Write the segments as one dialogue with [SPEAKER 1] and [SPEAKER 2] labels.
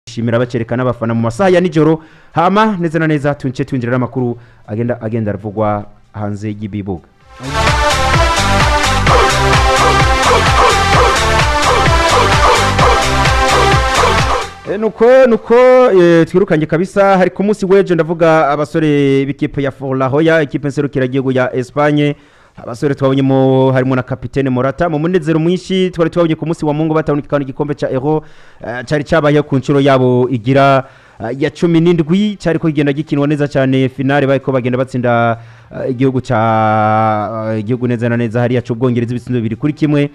[SPEAKER 1] Shimira bacereka n'abafana mu masaha ya nijoro. Hama neza na neza tunce twinjira n'amakuru agenda aravugwa hanze y'ibibuga. Nuko twirukanye kabisa. Hari ku munsi w'ejo, ndavuga abasore b'ikipe ya Forlahoya, ikipe nserukiragihugu ya Espagne. Abasore twabonyemo harimo na kapitene Morata mu munezero mwinshi. Twari twabonye ku munsi wa Mungu batahukana igikombe ca Euro, cari cabayeho ku nshuro yabo igira ya 17. Cyari ko kigenda gikinwa neza cyane. Finale bariko bagenda batsinda igihugu ca igihugu neza na neza hariya c'Ubwongereza ibitsindo 2-1.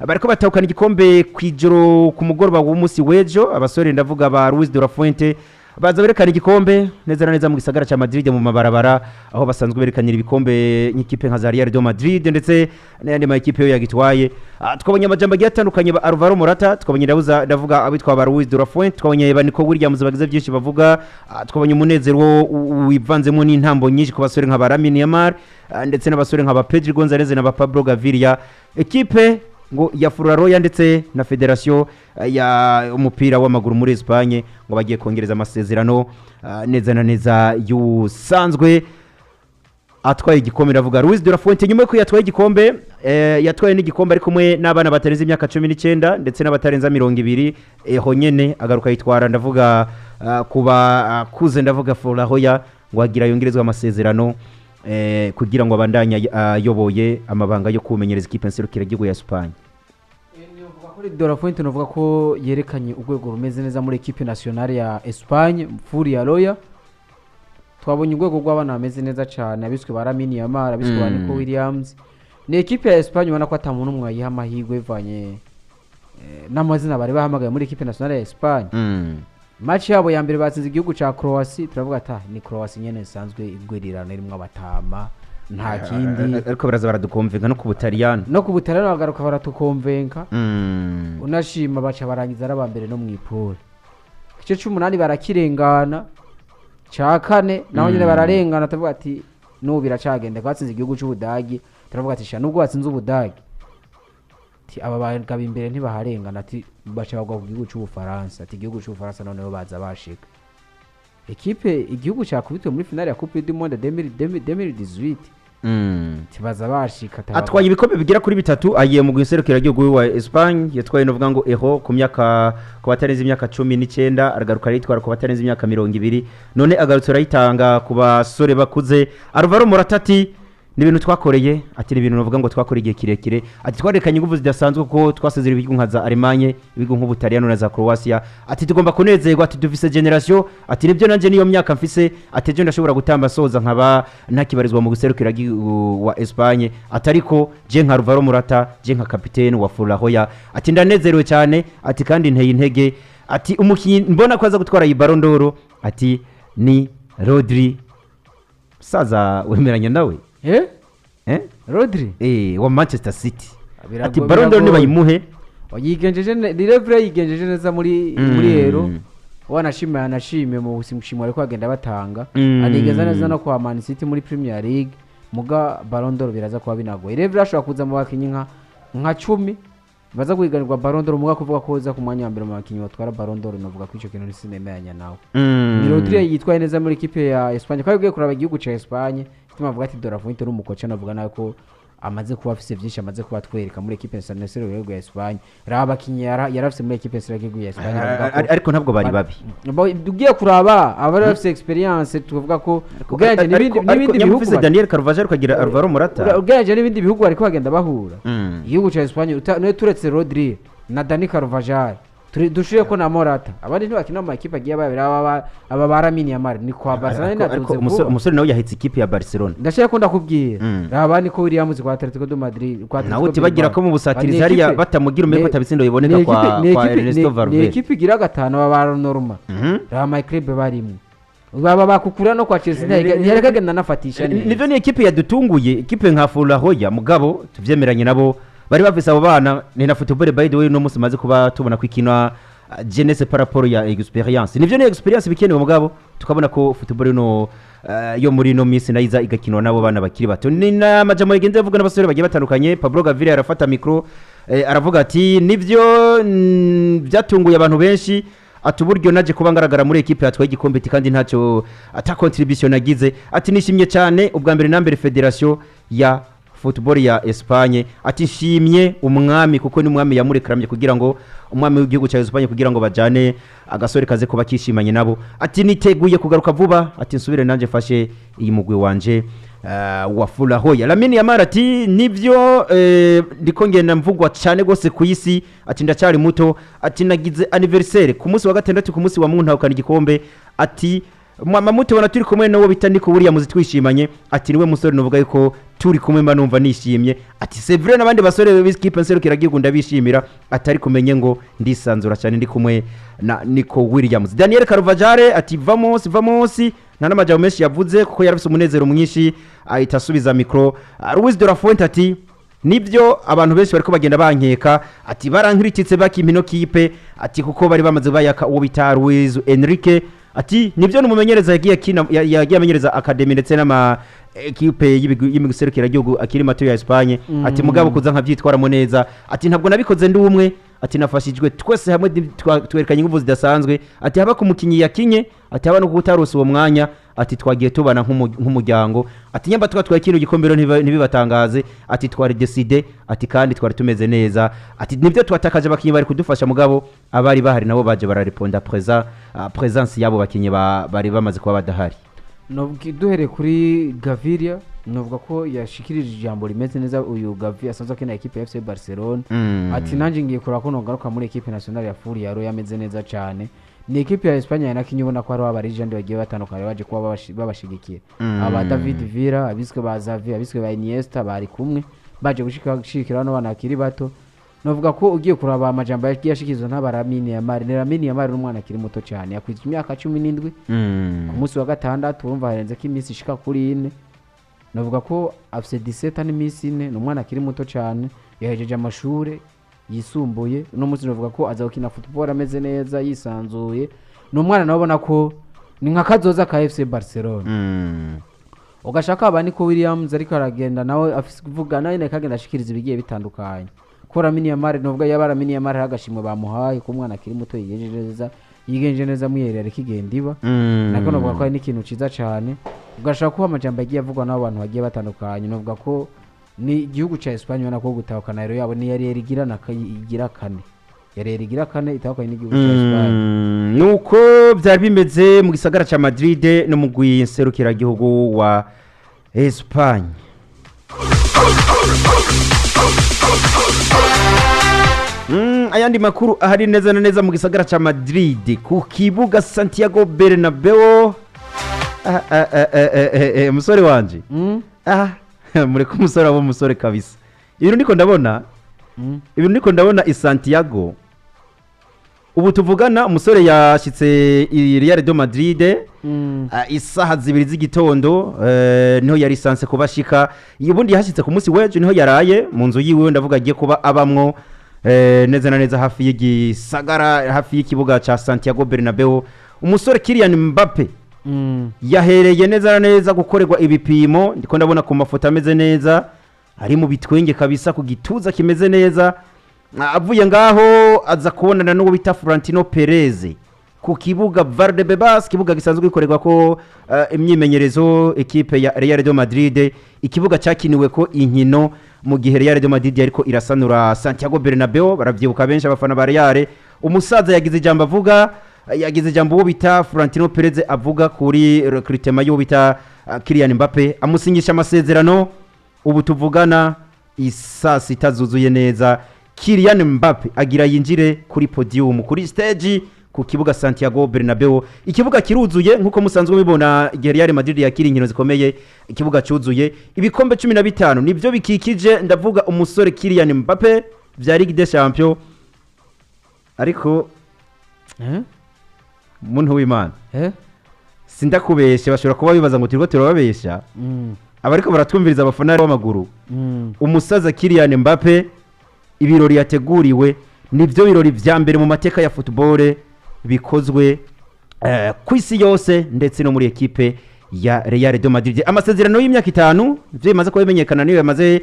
[SPEAKER 1] Bariko batahukana igikombe kw'ijoro ku mugoroba w'umunsi w'ejo. Abasore, ndavuga ba Luis de la Fuente, baza berekana igikombe neza na neza mu gisagara ca Madrid, mu mabarabara aho basanzwe berekanira ibikombe nk'ikipe nka za Real de Madrid ndetse n'ayandi ma ekipe yo yagitwaye. Twabonye amajambo agiye atandukanye ba Alvaro Morata, twabonye, ndabuza ndavuga abitwa ba Luis de la Fuente, twabonye ba Nico Williams bagize byinshi bavuga. Twabonye umunezero wivanzemo n'intambo nyinshi ku basore nka ba Lamine Yamal, ndetse n'abasore nka ba Pedri Gonzalez na ba Pablo Gaviria. Ekipe ngo ya Furaroya ndetse na federasiyo ya umupira w'amaguru muri Espagne ngo bagiye kongereza amasezerano neza na neza yusanzwe atwaye igikombe, ndavuga Luis de la Fuente. Nyuma yuko yatwaye igikombe, yatwaye n'igikombe ari kumwe n'abana batarenze imyaka 19 ndetse n'abatarenza 20. Honyene agaruka yitwara, ndavuga kuba kuze, ndavuga Furahoya, ngo agira yongerezwe amasezerano kugira ngo abandanye ayoboye amabanga yo kumenyereza ikipe nserukiragihugu ya Espagne.
[SPEAKER 2] Kuri de la Fuente navuga ko yerekanye urwego rumeze neza muri equipe nationale ya Espagne Furia Roya. Twabonye urwego rw'abana bameze neza cyane, abiswe ba Lamine Yamal, abiswe ba Nico Williams. Ni equipe ya Espagne ubona ko ata muntu n'umwe wayiha amahirwe bivanye n'amazina bari bahamagaye muri equipe nationale ya Espagne. Match yabo ya mbere batsinze igihugu ca Croatie. Turavuga ata ni Croatie nyene isanzwe igwirirana irimwo abatama, nta kindi.
[SPEAKER 1] Ariko baraza baradukomvenka no ku Butaliyani.
[SPEAKER 2] No ku Butaliyani bagaruka baratukomvenka. Unashima baca barangiza ari aba mbere no mu ipole. Igice c'umunani barakirengana, ca kane naho nyene bararengana. Tuvuga ati n'ubu biracagenda. Batsinze igihugu c'Ubudagi. Turavuga ati sha, nubwo batsinze Ubudagi, ati aba bagabo imbere ntibaharengana. Ati baca bagwa ku gihugu c'Ubufaransa. Ati igihugu c'Ubufaransa noneho baza bashika ekipe igihugu cakubitiwe muri finale ya Coupe du Monde 2018. Tibaza bashika.
[SPEAKER 1] Atwaye ibikombe bigera kuri bitatu. Agiye mu gihugu wa Espagne, yatwaye novuga ngo Euro ku myaka ku batarenze imyaka 19, aragaruka aritwara ku batarenze imyaka 20, none agarutse arayitanga ku basore bakuze. Alvaro Morata ati ni ibintu twakoreye, ati ni ibintu navuga ngo twakoreye igihe kirekire, ati twarekanye ingufu zidasanzwe kuko twasezera ibihugu nka za Allemagne, ibihugu nk'Ubutaliyano na za Croatia. Ati tugomba kunezerwa, ati dufise generation, ati nibyo nanje niyo myaka mfise, ati ejo ndashobora gutamba soza nkaba ntakibarizwa mu guserukira wa Espagne, ati ariko je nka Alvaro Morata, je nka kapitene wa Fulahoya, ati ndanezerewe cyane, ati kandi nteye intege, ati umukinyi mbona ko aza gutwara iyi Ballon d'Or, ati ni Rodri. Saza, wemeranya nawe?
[SPEAKER 2] Eh?
[SPEAKER 1] Eh?
[SPEAKER 2] Rodri.
[SPEAKER 1] Wa Manchester City. Ati
[SPEAKER 2] Biragoye.
[SPEAKER 1] Ballon d'Or
[SPEAKER 2] Biragoye.
[SPEAKER 1] nibayimuhe.
[SPEAKER 2] Yigenjeje Levre yigenjeje neza muri muri Euro. Wanashime yanashime mu bushimwe ariko bagenda batanga. Anigeza neza no kwa Man City muri Premier League. Muga Ballon d'Or biraza kuba binagoye. Levre ashobora kuza mu bakinyi nka 10 baza guhiganirwa Ballon d'Or, muga kuvuga ko uza ku mwanya wa mbere mu bakinyi batwara Ballon d'Or, navuga ko ico kintu sinemeranya nawe. Ni Rodri yitwaye neza muri equipe ya Espagne. Kandi ugiye kuraba igihugu ca Espagne, gituma avuga ati de la Fuente n'umukoca, navuga nawe ko amaze kuba afise byinshi amaze kuba atwereka muri equipe nationale ya Espagne. Raba abakinyi yarafise muri equipe nationale ya Espagne, aravuga ko
[SPEAKER 1] Ariko ntabwo bari babi.
[SPEAKER 2] Ugiye kuraba abari bafise experience, tuvuga ko ugereranyije n'ibindi bihugu
[SPEAKER 1] nyamufise Daniel Carvajal ukagira Alvaro Morata.
[SPEAKER 2] Ugereranyije n'ibindi bihugu bariko bagenda bahura, igihugu ca Espagne niyo turetse Rodri na Dani Carvajal, dushire ko na Morata, abandi ntibakina mu makipe agiye bayabira. Aba ba Lamine Yamal ni kwa Barcelona.
[SPEAKER 1] Ariko
[SPEAKER 2] Naduze
[SPEAKER 1] umusore
[SPEAKER 2] vuba.
[SPEAKER 1] Umusore nawe yahetse ikipe ya Barcelona.
[SPEAKER 2] Ndashaka ko ndakubwira. Raba niko Williams kwa Atletico de Madrid, kwa
[SPEAKER 1] Nawe
[SPEAKER 2] Atletico
[SPEAKER 1] utibagira
[SPEAKER 2] Bilbao.
[SPEAKER 1] ko mu busatirizi
[SPEAKER 2] Ni
[SPEAKER 1] hariya batamugira umenya ko atabitsindo biboneka kwa Ernesto
[SPEAKER 2] ni
[SPEAKER 1] Valverde.
[SPEAKER 2] ekipe igira gatanu. Aba ba Norma, raba Michael barimwe, baba bakukura no kwa Chelsea, ntiyareka agenda anafatisha neza.
[SPEAKER 1] Nivyo, ni ekipe yadutunguye, ekipe nka Fulahoya, mugabo tuvyemeranye nabo bari bafise abo bana. Ni na football, by the way, no munsi maze kuba tubona ko ikina jeunesse par rapport ya experience. Nivyo, ni experience bikenewe, mugabo tukabona ko football no yo muri no minsi nayiza igakinwa nabo bana bakiri bato. Ni n'amajambo yagenze avuga n'abasore bagiye batandukanye. Pablo Gaviria arafata micro, aravuga ati nivyo, byatunguye abantu benshi. Ati uburyo naje kuba ngaragara muri ekipe yatwaye igikombe, ati kandi ntacyo ata contribution nagize. Ati nishimye cyane ubwa mbere na mbere federation ya football ya Espagne. Ati nshimye umwami kuko ni umwami yamurekamye kugira ngo umwami w'igihugu cya Espagne kugira ngo bajane agasore kaze kuba kishimanye nabo. Ati niteguye kugaruka vuba, ati nsubire nanjye mfashe iyi mugwi wanje wa Fulahoya. Lamine Yamal ati nivyo, ndiko ngenda mvugwa cyane gose ku isi. Ati ndacyari muto. Ati nagize anniversaire ku munsi wa gatandatu, ku munsi wa muntahukana igikombe. Ati mama mutubona turi kumwe n'uwo bita Nico Williams twishimanye. Ati niwe musore nuvuga yuko turi kumwe mba numva nishimye. Ati c'est vrai, n'abandi basore b'ikipe nserukiragihugu ndabishimira, atari kumenye ngo ndisanzura cyane ndi kumwe na Nico Williams. Daniel Carvajal ati vamos, vamos. Nta n'amajambo menshi yavuze kuko yari afise umunezero mwinshi, ahita asubiza micro. Luis de la Fuente ati nibyo, abantu benshi bariko bagenda bankeka. Ati barankirititse bakimpa ino kipe, ati kuko bari bamaze bayaka uwo bita Luis Enrique. Ati nibyo, numumenyereza yagiye akina, yagiye amenyereza academy ndetse n'ama ekipe y'imigwi serukiragihugu akiri mato ya Espagne. Ati mugabo kuza nkabyitwaramo neza, ati ntabwo nabikoze ndi umwe, ati nafashijwe twese hamwe, twerekanye ingufu zidasanzwe. Ati haba ku mukinyi yakinye, ati haba no kutarose uwo mwanya, ati twagiye tubana nk'umuryango. Ati nyamba twatwaye kino gikombe rero ntibibatangaze. Ati twari décidé, ati kandi twari tumeze neza. Ati nibyo, twatakaje abakinyi bari kudufasha, mugabo abari bahari nabo baje barareponda présence y'abo bakinyi bari bamaze kuba badahari.
[SPEAKER 2] Duhereye kuri Gaviria, novuga ko yashikirije ijambo rimeze neza. Uyu Gavi asanzwe akina ekipe ya FC Barcelona. Ati nanjye ngiye kureba ko nogaruka muri ekipe nationale ya Furiaro yameze neza cyane. Ni ekipe ya Espagne yanakinye, ubona ko hariho aba legend bagiye batandukanye baje kuba babashigikiye. Aba David Villa, abiswe ba Xavi, abiswe ba Iniesta bari kumwe baje gushigikira bano bana bakiri bato. Novuga ko ugiye kuraba amajambo yagiye ashikirizwa n'aba Lamine Yamal, ni Lamine Yamal ni umwana akiri muto cyane, yakwije imyaka 17 ku munsi wa gatandatu. Urumva harenze ko iminsi ishika kuri ine. Navuga ko afise 17 n'iminsi 4. Ni umwana akiri muto cyane, yahejeje amashure yisumbuye. Uno munsi navuga ko aza gukina football ameze neza, yisanzuye. Ni umwana nawe ubona ko ni nka kazoza ka FC Barcelona. Ugashaka aba Nico Williams ariko aragenda nawe afise kuvuga, nawe nyene akagenda ashikiriza ibigiye bitandukanye. Ko Lamine Yamal, novuga yaba Lamine Yamal hari agashimwe bamuhaye ko umwana akiri muto yigenjeje neza, yigenje neza mwiyerera ariko igenda iba. Nako novuga ko ari n'ikintu ciza cane. Ugashaka kuba amajambo agiye avugwa n'abo bantu bagiye batandukanye, novuga ko ni igihugu ca Espagne ubona ko gutahukana rero yabo ni yari igira na igira kane, yari igira kane itahukanye n'igihugu ca Espagne.
[SPEAKER 1] Nuko byari bimeze mu gisagara ca Madrid no mu mugwi nserukiragihugu wa Espagne. Ayandi makuru ahari neza na neza mu gisagara ca Madrid ku kibuga Santiago Bernabeu. Ah, ah, ah, ah, eh, eh, eh, musore wanje. Ah, mureke umusore abo umusore kabisa. Ibintu ndiko ndabona, ibintu ndiko ndabona i Santiago ubu tuvugana, umusore yashyitse i Real de Madrid isaha 2 z'igitondo, niho yari sanse kuba ashika. Ubundi yahashyitse ku munsi w'ejo, niho yaraye mu nzu yiwe, ndavuga agiye kuba abamwo, neza na neza hafi y'igisagara, hafi y'ikibuga ca Santiago Bernabeu. Umusore Kylian Mbappe yahereye neza na neza gukorerwa ibipimo. Ndiko ndabona ku mafoto ameze neza, ari mu bitwenge kabisa, ku gituza kimeze neza. Avuye ngaho aza kubonana n'uwo bita Florentino Perez ku kibuga Valdebebas, kibuga gisanzwe gikorerwa ko imyimenyerezo ekipe ya Real de Madrid, ikibuga cyakiniwe ko inkino mu gihe Real de Madrid yariko irasanura Santiago Bernabeu. Baravyibuka benshi abafana ba Real. Umusaza yagize ijambo avuga, yagize ijambo uwo bita Florentino Perez avuga kuri recrutement y'uwo bita Kylian Mbappe, amusinyisha amasezerano. Ubu tuvugana isaa 6 zuzuye neza, Kylian Mbappe agira yinjire kuri podium, kuri stage ku kibuga Santiago Bernabeu. Ikibuga kiruzuye nkuko musanzwe mubibona igihe Real Madrid yakira inkino zikomeye, ikibuga cyuzuye. Ibikombe 15 nibyo bikikije, ndavuga umusore Kylian Mbappe, vya Ligue des Champions. Ariko muntu w'Imana, sindakubeshe, bashobora kuba bibaza ngo turiko turababesha abariko baratwumviriza, abafana b'amaguru. Umusaza Kylian Mbappe, ibirori yateguriwe nibyo birori vya mbere mu mateka ya football bikozwe ku isi yose ndetse no muri ekipe ya Real de Madrid. Amasezerano y'imyaka 5, ivyo bimaze kuba bimenyekana, niyo yamaze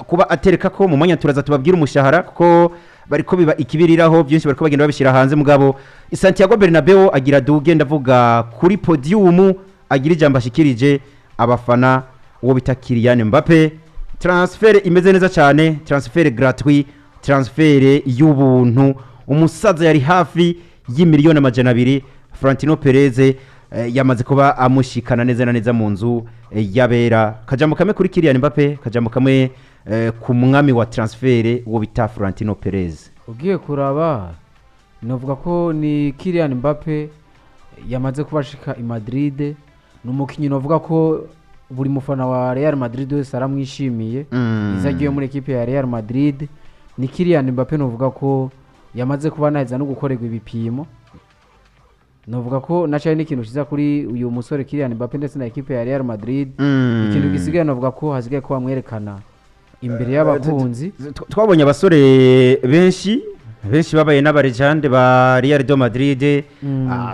[SPEAKER 1] kuba atereka ko mu mwanya turaza tubabwira umushahara kuko Bariko biba ikibiriraho, byinshi bariko bagenda babishyira hanze. Mugabo Santiago Bernabeu agira duge, ndavuga kuri podium, agira ijambo ashikirije abafana uwo bita Kylian Mbappe. Transfert imeze neza cyane, transfert gratuit, transfert y'ubuntu. Umusaza yari hafi y'imiliyoni 200, Florentino Perez yamaze kuba amushikana neza na neza mu nzu y'abera. Kajambo kamwe kuri Kylian Mbappe, kajambo kamwe ku mwami wa transfert uwo bita Florentino Perez.
[SPEAKER 2] Ugiye kuraba, navuga ko ni Kylian Mbappe yamaze kubashika i Madrid. Ni umukinnyi navuga ko buri mufana wa Real Madrid wese aramwishimiye. Iza agiye muri ekipe ya Real Madrid, ni Kylian Mbappe navuga ko yamaze kuba naheza no gukorerwa ibipimo. Navuga ko nacaye n'ikintu cyiza kuri uyu musore Kylian Mbappe ndetse na ekipe ya Real Madrid. Ikintu gisigaye, navuga ko hasigaye ko bamwerekana imbere y'abakunzi.
[SPEAKER 1] Twabonye abasore benshi benshi babaye n'aba légende ba Real de Madrid.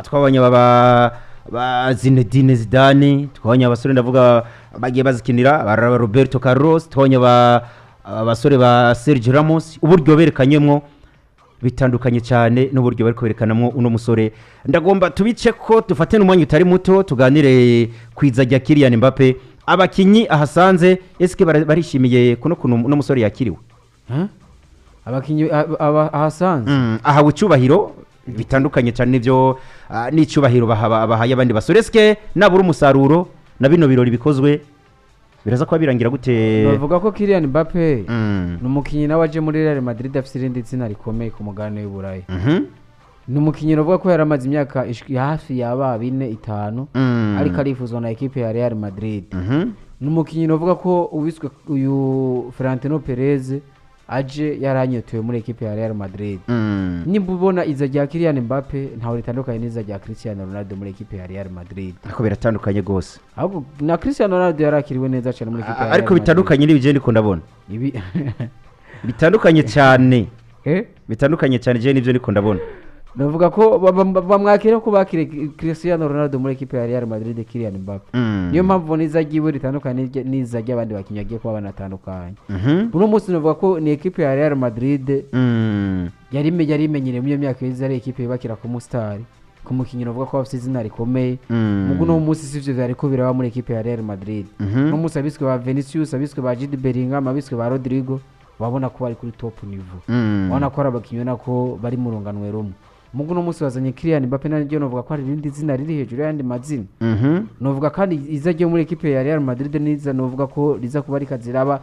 [SPEAKER 1] Twabonye baba ba Zinedine Zidane, twabonye abasore ndavuga bagiye bazikinira ba Roberto Carlos, twabonye ba abasore ba Sergio Ramos. Uburyo berekanyemwo bitandukanye cyane n'uburyo bari kwerekanamo uno musore. Ndagomba tubice ko dufate n'umwanya utari muto tuganire ku iza rya Kylian Mbappe. Abakinyi ahasanze, eske barishimiye kuno kuntu uno musore yakiriwe?
[SPEAKER 2] Huh? Abakinyi ahasanze?
[SPEAKER 1] Ahawe icyubahiro bitandukanye cyane n'ibyo n'icyubahiro bahaye abandi basore. Eske nabura umusaruro na bino birori bikozwe biraza kuba birangira gute?
[SPEAKER 2] Bavuga ko Kylian Mbappe ni umukinnyi nawe aje muri Real Madrid afite irindi zina rikomeye ku mugabane w'Uburayi. Ni umukinnyi bavuga ko yari amaze imyaka hafi yaba 4, 5 ariko arifuzwa na ekipe ya Real Madrid. Ni umukinnyi bavuga ko uwiswe uyu Florentino Perez aje yaranyotewe muri ekipe ya Real Madrid. Nimba ubona iza rya Kylian Mbappe ntawe ritandukanye n'iza rya Cristiano Ronaldo muri ekipe ya Real Madrid.
[SPEAKER 1] Ariko biratandukanye rwose.
[SPEAKER 2] Ahubwo na Cristiano Ronaldo yarakiriwe neza cyane muri ekipe ya Real
[SPEAKER 1] Ariko
[SPEAKER 2] Madrid.
[SPEAKER 1] bitandukanye n'ibyo ndiko ndabona.
[SPEAKER 2] Ibi
[SPEAKER 1] Bitandukanye cyane.
[SPEAKER 2] Eh?
[SPEAKER 1] Bitandukanye cyane je n'ibyo ndiko ndabona.
[SPEAKER 2] Bavuga ko bamwakira ko bakiriye Cristiano Ronaldo muri ekipe ya Real Madrid Kylian Mbappe. Niyo mpamvu n'iza ryiwe ritandukanye n'iza ry'abandi bakinnyi bagiye kuba banatandukanye. Uno munsi navuga ko ni ekipe ya Real Madrid yari imenyereye muri iyo myaka iheze ari ekipe yubakira ku musitari, ku mukinnyi bavuga ko bafite izina rikomeye. Mugu uno munsi sivyo vyariko biraba muri ekipe ya Real Madrid. Uno munsi abiswe ba Vinicius, abiswe ba Jude Bellingham, abiswe ba Rodrigo, babona ko bari kuri top niveau. Ubona ko ari abakinnyi ubona ko bari mu runganwe rumwe. Mugu uno munsi bazanye Kylian Mbappe, naryo novuga ko hari irindi zina riri hejuru y'ayandi mazina. Novuga kandi iza ryo muri ekipe ya Real Madrid niza novuga ko riza kuba rikaziraba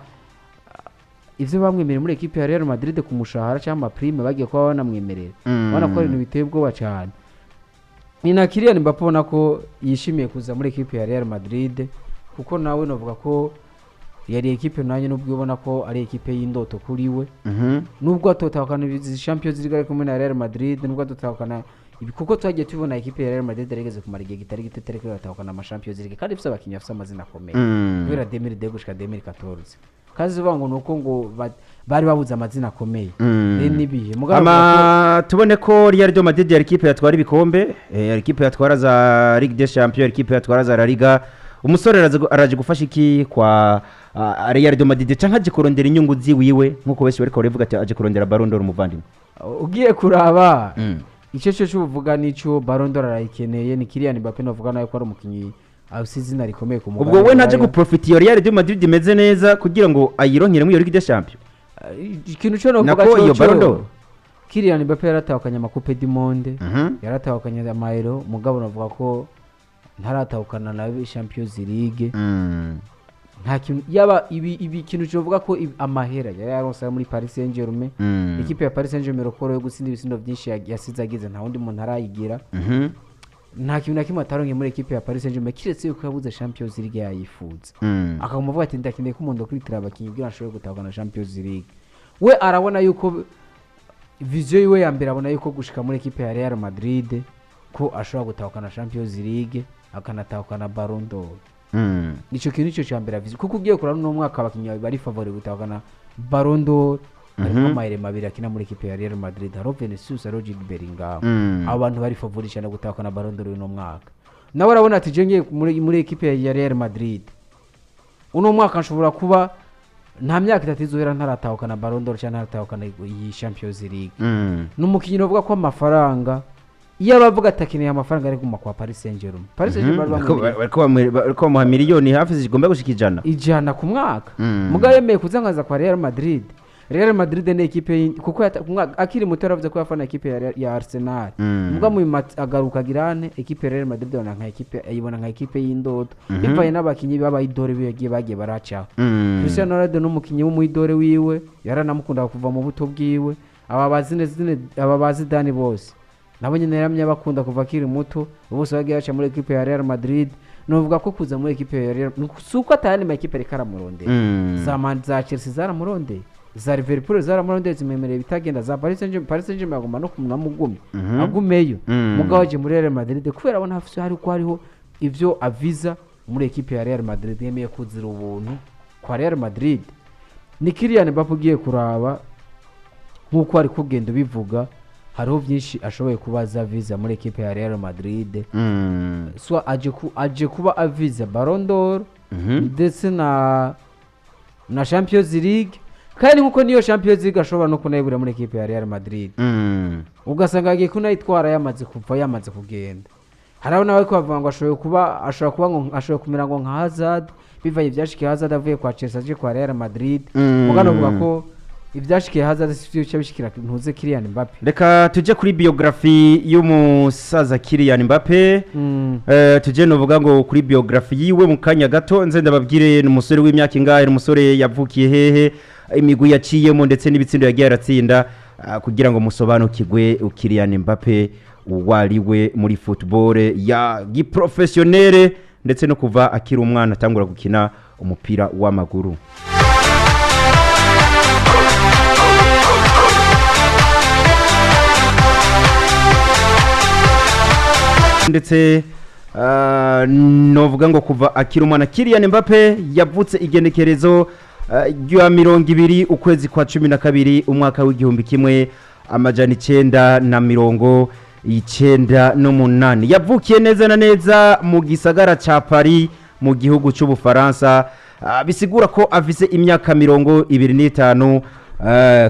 [SPEAKER 2] ivyo bamwemereye muri ekipe ya Real Madrid ku mushahara cyangwa ama prime bagiye kuba banamwemerera. Ubona ko ari ibintu biteye ubwoba cyane. Ni na Kylian Mbappe ubona ko yishimiye kuza muri ekipe ya Real Madrid, kuko nawe novuga ko yari ekipe nanjye nubwo ubona ko ari ekipe y'indoto kuri we. Nubwo atotahukana izi Champions League ari kumwe na Real Madrid, nubwo atotahukana ibi, kuko twagiye tubona ekipe ya Real Madrid yarigeze kumara igihe kitari gito itari iratahukana ama Champions League kandi ifite abakinnyi bafite amazina akomeye guhera 2002 gushika 2014, kandi zivuga ngo nuko ngo bari babuze amazina akomeye. Rero n'ibihe mugabo avuga ko-
[SPEAKER 1] Ama tubone ko Real de Madrid yari ikipe yatwara ibikombe, yari ikipe yatwara za Ligue des Champions, yari ikipe yatwara za La Liga. Umusore araje gufasha iki kwa Real de Madrid, canke aje kurondera inyungu ziwiwe nkuko benshi bariko baravuga ati aje kurondera Ballon d'Or, umuvandimwe?
[SPEAKER 2] Ugiye kuraba icyo cyo cy'uvuga nicyo, Ballon d'Or arayikeneye. Ni Kylian Mbappe navuga nawe ko ari umukinnyi afite izina rikomeye ku mugabane
[SPEAKER 1] Ubwo we ntaje
[SPEAKER 2] w'Uburaya.
[SPEAKER 1] guprofita iyo Real de Madrid imeze neza kugira ngo ayironkeremo iyo Ligue des Champions?
[SPEAKER 2] Ikintu cyo navuga
[SPEAKER 1] Nako iyo
[SPEAKER 2] cyo
[SPEAKER 1] Ballon d'Or.
[SPEAKER 2] Kylian Mbappe yaratahukanye ama Coupe du Monde, yaratahukanye ama Euro, mugabo navuga ko ntaratahukana na Champions League. Nta kintu yaba ibi ikintu cyovuga ko amahera yari yaronse ayo muri Paris Saint-Germain. Ikipe ya Paris Saint-Germain record yo gutsinda ibitsindo byinshi yasize agize, nta wundi muntu arayigira. Nta kintu na kimwe ataronke muri ekipe ya Paris Saint-Germain kiretse yuko yabuze Champions League yayifuza. Akaguma avuga ati ndakeneye ko umuntu akurikira abakinnyi kugira ngo ashobore gutahukana Champions League. We arabona yuko vision yiwe ya mbere, abona yuko gushika muri ekipe ya Real Madrid ko ashobora gutahukana Champions League akanatahukana Ballon d'Or. Nico kintu nico cya mbere avize, kuko ugiye kurana uno mwaka abakinnyi bari favori gutahukana Ballon d'Or harimo amayirema abiri akina muri ekipe ya Real Madrid, hariho Vinicius, hariho Jude Bellingham. Abo bantu bari favori cyane gutahukana Ballon d'Or uno mwaka. Nawe arabona ati je ngiye muri ekipe ya Real Madrid uno mwaka nshobora kuba Nta myaka 3 izohera ntaratahukana Ballon d'Or cyangwa ntaratahukana iyi Champions League. Ni umukinnyi uvuga ko amafaranga, iyo abavuga ati akeneye amafaranga, ari kuguma kwa Paris Saint-Germain. Paris Saint-Germain bari bamwemereye
[SPEAKER 1] Bariko bamuha miliyoni hafi zigomba gushika 100.
[SPEAKER 2] 100 ku mwaka. Mugabo yemeye kuzangaza kwa Real Madrid. Real Madrid ni ekipe kuko ku mwaka akiri muto yaravuze ko yafana ekipe ya Arsenal. Mugabo mu agaruka girane ekipe ya Real Madrid abona nka ekipe, ayibona nka ekipe y'indoto, bivanye n'abakinyi b'abayidore biwe bagiye baracaho. Cristiano Ronaldo n'umukinyi w'umuyidore wiwe, yaranamukundaga kuva mu buto bwiwe. Aba ba Zinedine, aba ba Zidane, bose nabo nyine yaramye abakunda kuva akiri muto. Bose bagiye baca muri ekipe ya Real Madrid. Novuga ko kuza muri ekipe ya Real si uko atayandi ma ekipe ariko aramurondera. Za Man, za Chelsea zaramurondeye, za Liverpool zaramurondeye, zimwemereye bitagenda, za Paris Saint-Germain. Paris Saint-Germain agomba no kumwamugumye agumeyo. Mugabo aje muri Real Madrid kubera abona hafise hari ko hariho ivyo aviza muri ekipe ya Real Madrid, yemeye kuzira ubuntu kwa Real Madrid. Ni Kylian Mbappe ugiye kuraba nk'uko ari kugenda ubivuga, hariho byinshi ashoboye kuba aza viza muri ekipe ya Real Madrid. So aje kuba aviza Ballon d'Or ndetse na Champions League, kandi nkuko niyo Champions League ashobora no kunayibura muri ekipe ya Real Madrid, ugasanga agiye kunayitwara yamaze kuva, yamaze kugenda. Hari aho nawe bavuga ngo ashobora kuba ngo ashobora kumera ngo nka Hazard, bivanye ibyashikiye Hazard avuye kwa Chelsea aje kwa Real Madrid. Mugano uvuga ko ibyashikiye Hazard si byo bica bishikira ntuze Kylian Mbappe.
[SPEAKER 1] Reka tujye kuri biographie y'umusaza Kylian Mbappe. Tujye novuga ngo kuri biographie yiwe mu kanya gato, nze ndababwire ni umusore w'imyaka ingahe, ni umusore yavukiye hehe, imigwi yaciyemo ndetse n'ibitsindo yagiye aratsinda, kugira ngo musobanukirwe Kylian Mbappe uwo ari we muri football ya giprofessionnel, ndetse no kuva akiri umwana atangura gukina umupira w'amaguru. Ndetse novuga ngo kuva akiri umwana, Kylian Mbappe yavutse igenekerezo rya 20 ukwezi kwa 12 umwaka w'1998. Yavukiye neza na neza mu gisagara ca Paris mu gihugu c'Ubufaransa. Bisigura ko afise imyaka 25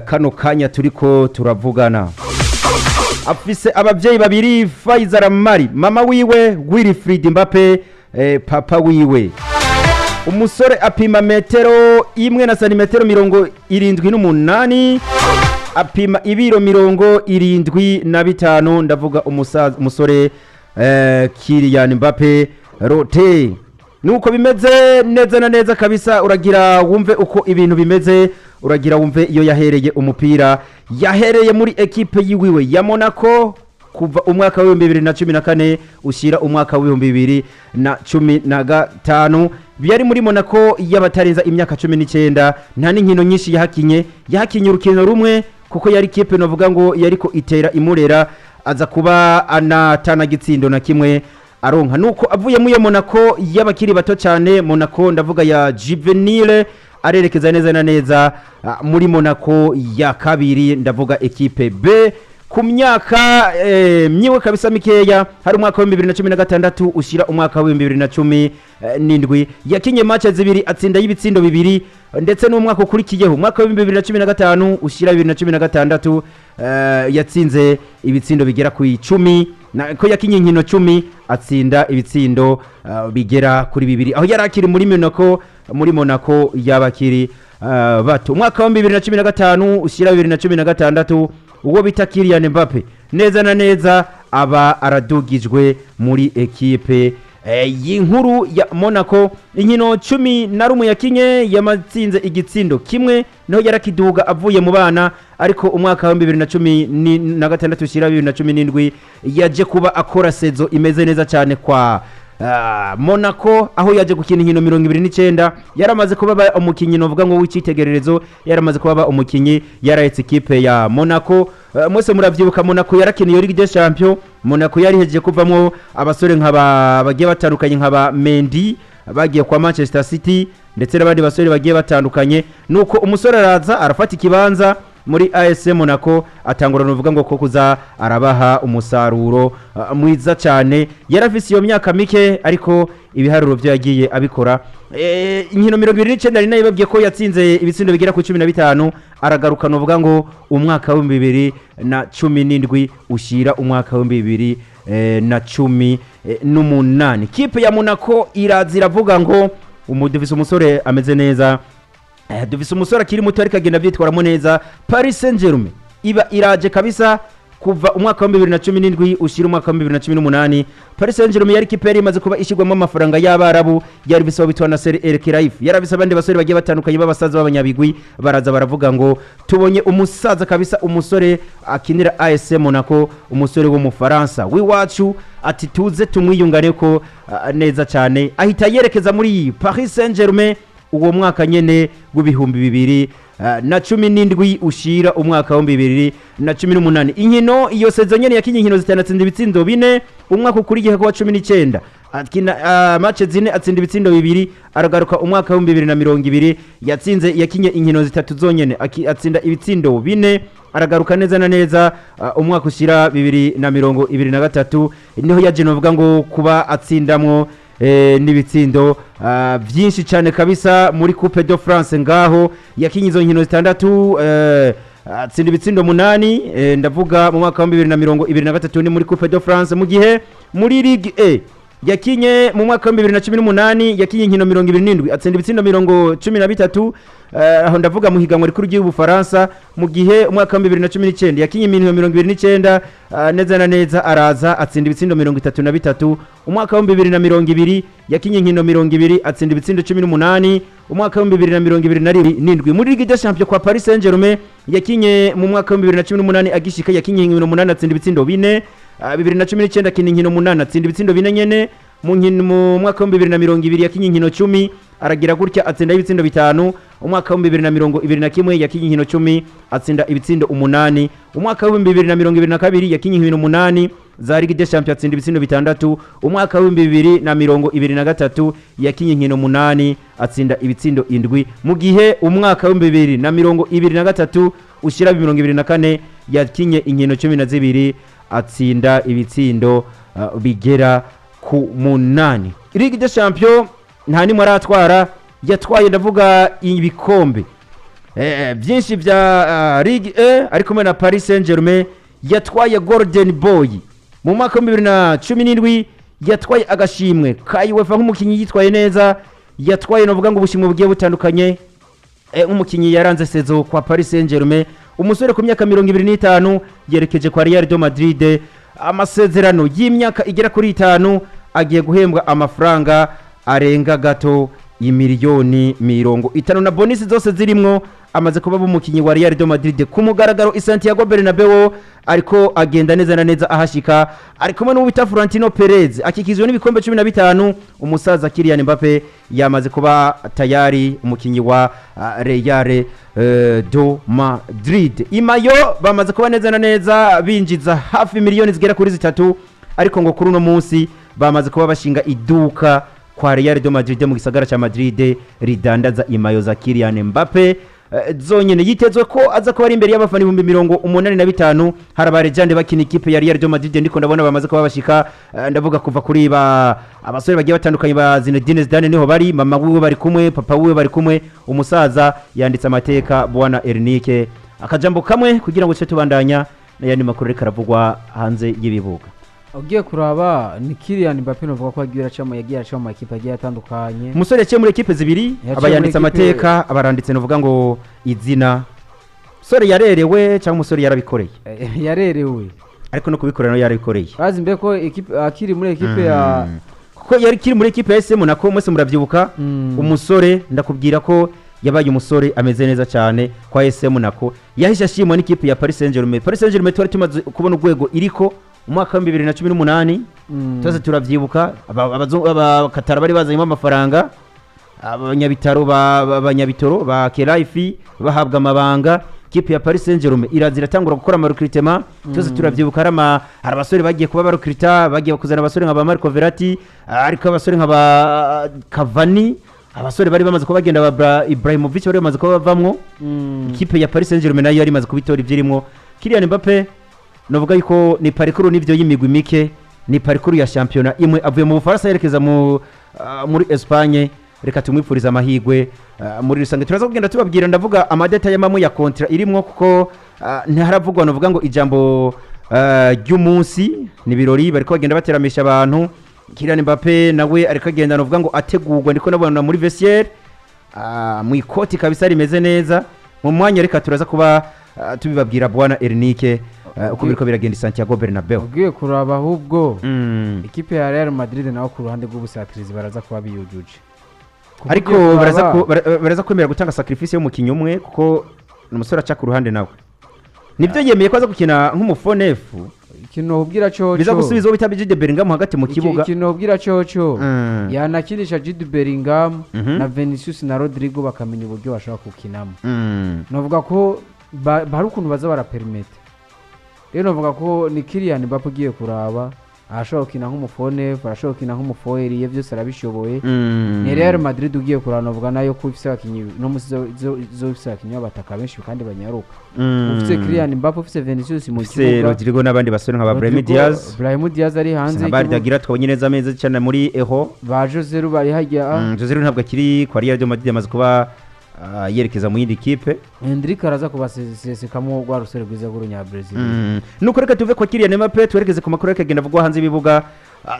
[SPEAKER 1] kano kanya turiko turavugana. Afise ababyeyi babiri, Faiza Ramari mama wiwe, Wilfried Mbappe papa wiwe. Umusore apima metero 1 na santimetero 78, apima ibiro 75. Ndavuga umusaza, umusore Kylian Mbappe Rote. Nuko bimeze neza na neza kabisa. Uragira wumve uko ibintu bimeze, uragira wumve iyo yahereye umupira. Yahereye muri ekipe yiwiwe ya Monaco kuva umwaka w'2014 ushyira umwaka w'2015. Byari muri Monaco y'abatarenza imyaka 19. Nta n'inkino nyinshi yahakinye, yahakinye urukino rumwe kuko yari kipe novuga ngo yariko itera imurera, aza kuba anatana gitsindo na kimwe aronka. Nuko avuye muri iyo Monaco y'abakiri bato cyane, Monaco ndavuga ya juvenile, arerekeza neza na neza muri Monaco ya kabiri, ndavuga ekipe B, ku myaka myiwe kabisa mikeya. Hari umwaka w'2016 ushyira umwaka w'2017, yakinye match zibiri atsinda y'ibitsindo bibiri. Ndetse n'umwaka ukurikiyeho, umwaka w'2015 ushyira 2016, yatsinze ibitsindo bigera ku 10, ko yakinye inkino 10 atsinda ibitsindo bigera kuri bibiri. Aho yari akiri muri Monaco, muri Monaco y'abakiri bato. Umwaka wa 2015 ushyira 2016, uwo bita Kylian Mbappe neza na neza aba aradugijwe muri ekipe y'inkuru ya Monaco. Inkino 11 yakinye yamatsinze igitsindo kimwe, niho yarakiduga avuye mu bana. Ariko umwaka wa 2016 ushyira 2017 yaje kuba akora saison imeze neza cyane kwa Monaco, aho yaje gukina inkino 29. Yaramaze kuba umukinyi novuga ngo w'icyitegererezo, yaramaze kuba umukinyi yarahetse ikipe ya Monaco. Mwese muravyibuka Monaco yarakiniye Ligue des Champions. Monaco yarihejeje kuvamwo abasore nk'aba bagiye batandukanye, nk'aba Mendy bagiye kwa Manchester City, ndetse n'abandi basore bagiye batandukanye. Nuko umusore araza arafata ikibanza. Muri AS Monaco atangura nuvuga ngo ko kuza arabaha umusaruro mwiza cyane. Yarafise iyo myaka mike, ariko ibiharuro byo yagiye abikora. Inkino 29 nayo babwiye ko yatsinze ibitsindo bigera ku 15. Aragaruka nuvuga ngo umwaka w'2017 ushyira umwaka w'ibihumbi bibiri na cumi n'umunani, kipe ya Monaco iraza iravuga ngo dufise umusore ameze neza, dufise umusore akiri muto ariko agenda abyitwaramo neza. Paris Saint Germain iba iraje kabisa. Kuva umwaka wa 2017 ushyira umwaka wa 2018, Paris Saint Germain yari ikipe yari imaze kuba ishyirwamo amafaranga y'Abarabu, yari bisaba bitwa Nasser El Khelaifi, yarabise abandi basore bagiye batandukanye b'abasaza b'abanyabigwi. Baraza baravuga ngo tubonye umusaza kabisa, umusore akinira AS Monaco, umusore w'Umufaransa w'iwacu, ati tuze tumwiyungane ko neza cyane. Ahita yerekeza muri Paris Saint Germain uwo mwaka nyene w'2017 ushira umwaka w'2018. Inkino iyo saison nyene yakinye inkino zitanu, atsinda ibitsindo bine. Umwaka ukurikiye kuwa 19 akina match zine, atsinda ibitsindo bibiri. Aragaruka umwaka w'2020, yatsinze, yakinye inkino zitatu zonyene, atsinda ibitsindo bine. Aragaruka neza na neza umwaka ushira 2023, niho yaje novuga ngo kuba atsindamwo n'ibitsindo byinshi cyane kabisa muri Coupe de France. Ngaho yakinye izo nkino zitandatu, atsinda ibitsindo munani. Ndavuga mu mwaka wa 2023 ni muri Coupe de France. Mu gihe muri Ligue A yakinye mu mwaka wa 2018, yakinye inkino 27, atsinda ibitsindo 13, aho ndavuga mu higanwa rikuru ry'u Bufaransa. Mu gihe umwaka wa 2019 yakinye inkino 29, neza na neza araza atsinda ibitsindo 33. Umwaka wa 2020 yakinye inkino 20, atsinda ibitsindo 18. Umwaka wa 2027 muri Ligue des Champions kwa Paris Saint-Germain, yakinye mu mwaka wa 2018 agishika, yakinye inkino 8, atsinda ibitsindo bine. 2019 akina inkino 8, atsinda ibitsindo bine nyene. Mu nkino mu mwaka wa 2020 yakinye inkino 10, aragira gutya atsinda ibitsindo bitanu. Umwaka wa 2021 yakinye inkino 10, atsinda ibitsindo umunani. Umwaka wa 2022 yakinye inkino 8 za Ligue des Champions, atsinda ibitsindo bitandatu. Umwaka wa 2023 yakinye inkino 8, atsinda ibitsindo indwi. Mu gihe umwaka wa 2023 ushyira 2024 yakinye inkino 12, atsinda ibitsindo bigera ku munani. Ligue des Champions nta nimwe aratwara. Yatwaye, ndavuga, ibikombe byinshi bya Ligue 1 ari kumwe na Paris Saint-Germain. Yatwaye Golden Boy mu mwaka wa 2017, yatwaye agashimwe ka UEFA nk'umukinnyi yitwaye neza, yatwaye novuga ngo ubushimwe bugiye butandukanye nk'umukinnyi yaranze saison kwa Paris Saint-Germain. Umusore ku myaka 25 yerekeje kwa Real de Madrid, amasezerano y'imyaka igera kuri 5, agiye guhembwa amafaranga arenga gato imiliyoni 50 na bonus zose zirimwo. Amaze kuba umukinnyi wa Real de Madrid ku mugaragaro i Santiago Bernabeu, ariko agenda neza na neza ahashika ari kumwe n'uwo bita Florentino Perez, akikijwe n'ibikombe 15. Umusaza Kylian Mbappe yamaze kuba tayari umukinnyi wa Real de Madrid. Imayo bamaze kuba neza na neza binjiza hafi miliyoni zigera kuri 3, ariko ngo kuri uno munsi bamaze kuba bashinga iduka kwa Real de Madrid mu gisagara ca Madrid ridandaza imayo za Kylian Mbappe zonyene. Yitezwe ko aza kuba ari imbere y'abafana 85,000. Hari abarejande bakina ikipe ya Real de Madrid, ndiko ndabona bamaze kuba bashika, ndavuga kuva kuri ba abasore bagiye batandukanye ba Zinedine Zidane, niho bari, mama wiwe bari kumwe, papa wiwe bari kumwe. Umusaza yanditse amateka. Bwana Ernike, akajambo kamwe kugira ngo tuce tubandanya n'ayandi makuru ariko aravugwa hanze y'ibibuga.
[SPEAKER 2] Ugiye kuraba ni Kylian Mbappe, novuga ko yagiye aracamo, yagiye araca mu makipe agiye atandukanye.
[SPEAKER 1] Umusore yaciye muri ekipe zibiri,
[SPEAKER 2] Yaciye
[SPEAKER 1] aba yanditse
[SPEAKER 2] muri ekipe-
[SPEAKER 1] amateka, aba aranditse nuvuga ngo izina. Umusore yarerewe cyangwa umusore yarabikoreye?
[SPEAKER 2] Yarerewe.
[SPEAKER 1] Ariko no kubikorera nawe yarabikoreye.
[SPEAKER 2] Bazi mbe ko ekipe akiri muri ekipe ya
[SPEAKER 1] Kuko yari kiri muri ekipe ya SM Monaco, mwese murabyibuka. Umusore ndakubwira ko yabaye umusore ameze neza cyane kwa SM Monaco, yahise ashimwa n'ikipe ya Paris Saint-Germain. Paris Saint-Germain twari tumaze kubona urwego iriko umwaka wa 2018. Twese turabyibuka, Abakatara bari bazanyemo amafaranga, abanyabitaro abanyabitoro ba Khelaifi bahabwa amabanga. Kipe ya Paris Saint-Germain iraza iratangura gukora amarecrutement. Twese turabyibuka, hari abasore bagiye kuba barecruta, bagiye kuzana abasore nka ba Marco Verratti, ariko abasore nka ba Cavani. Abasore bari bamaze kuba bagenda ba Ibrahimovic bari bamaze kuba bavamwo. Ikipe ya Paris Saint-Germain nayo yari imaze kubitora ibyirimwo. Kylian Mbappe novuga yuko ni parcours n'ivyo y'imigwi mike, ni parcours ya shampiyona imwe, avuye mu Bufaransa yerekeza muri Espagne. Reka tumwifurize amahirwe. Muri rusange turaza kugenda tubabwira, ndavuga ama détails y'amamwe ya contrat irimwo, kuko ntiharavugwa novuga ngo ijambo ry'umunsi ni birori bariko bagenda bateramisha abantu. Kylian Mbappe nawe ariko agenda novuga ngo ategurwa, ndiko nabona muri vestiaire mu ikoti kabisa rimeze neza mu mwanya. Reka turaza kuba tubibabwira, bwana Ernike, uko biriko biragenda i Santiago Bernabeu.
[SPEAKER 2] Ugiye kuraba ahubwo ikipe ya Real Madrid naho ku ruhande rw'ubusatirizi baraza kuba biyujuje. Kuko
[SPEAKER 1] Ariko
[SPEAKER 2] ugiye kuraba-
[SPEAKER 1] baraza kwemera gutanga sacrifice y'umukinnyi umwe, kuko ni umusore aca ku ruhande, nawe nibyo yemeye ko aza gukina nk'umufonefu.
[SPEAKER 2] Ikintu ubwira coco
[SPEAKER 1] Biza gusubiza uwo bita Jude Bellingham hagati mu kibuga.
[SPEAKER 2] Ikintu ubwira coco, yanakinisha Jude Bellingham na Vinicius na Rodrigo, bakamenya uburyo bashobora kukinamo. Novuga ko hari ukuntu baza baraperimete. Rero novuga ko ni Kylian Mbappe ugiye kuraba arashobora gukina nk'umufonefu, arashobora gukina nk'umufoyeriye, byose arabishoboye. Ni Real Madrid ugiye kuraba novuga nayo ko ifise abakinyi no musi zo ifise abakinyi b'abataka benshi kandi banyaruka. Ufise Kylian Mbappe, ufise Vinicius mu
[SPEAKER 1] Ufise
[SPEAKER 2] kibuga,
[SPEAKER 1] Rodrigo n'abandi basore nka ba Brahim
[SPEAKER 2] Rodrigo,
[SPEAKER 1] Diaz.
[SPEAKER 2] Brahim Diaz ari hanze
[SPEAKER 1] Nka
[SPEAKER 2] y'ikibuga.
[SPEAKER 1] Bardagira twabonye neza ameze cyane muri Eho.
[SPEAKER 2] Ba Joselu bari hajya.
[SPEAKER 1] Jose ntabwo akiri kwa Real de Madrid, amaze kuba yerekeza mu yindi kipe.
[SPEAKER 2] Endrick araza kubasesekamo rwa rusore rwiza rw'urunyabrazil.
[SPEAKER 1] Nuko reka tuve kwa Kylian Mbappe twerekeze ku makuru akagenda avugwa hanze y'ibibuga.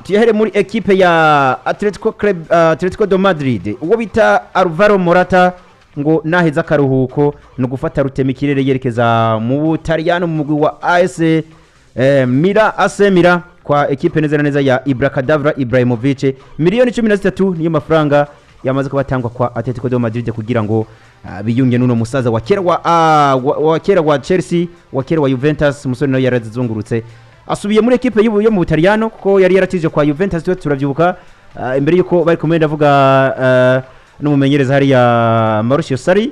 [SPEAKER 1] Tuyahere muri ekipe ya Atletico Club, Atletico de Madrid. Uwo bita Alvaro Morata ngo naheza akaruhuko ni ugufata rutema ikirere yerekeza mu Butaliyano mu mugwi wa AS Mira, AC Mira, kwa ekipe neza na neza ya Ibracadabra Ibrahimovic. Miliyoni 13 niyo mafaranga yamaze kuba atangwa kwa Atletico de Madrid kugira ngo biyunge n'uno musaza wa kera wa kera wa Chelsea, wa kera wa Juventus. Umusore nawe yarazizungurutse, asubiye muri ekipe yo mu Butaliyano kuko yari yaratije kwa Juventus, tuba turavyibuka imbere yuko bari kumwe, ndavuga n'umumenyereza hariya Mauricio Sarri,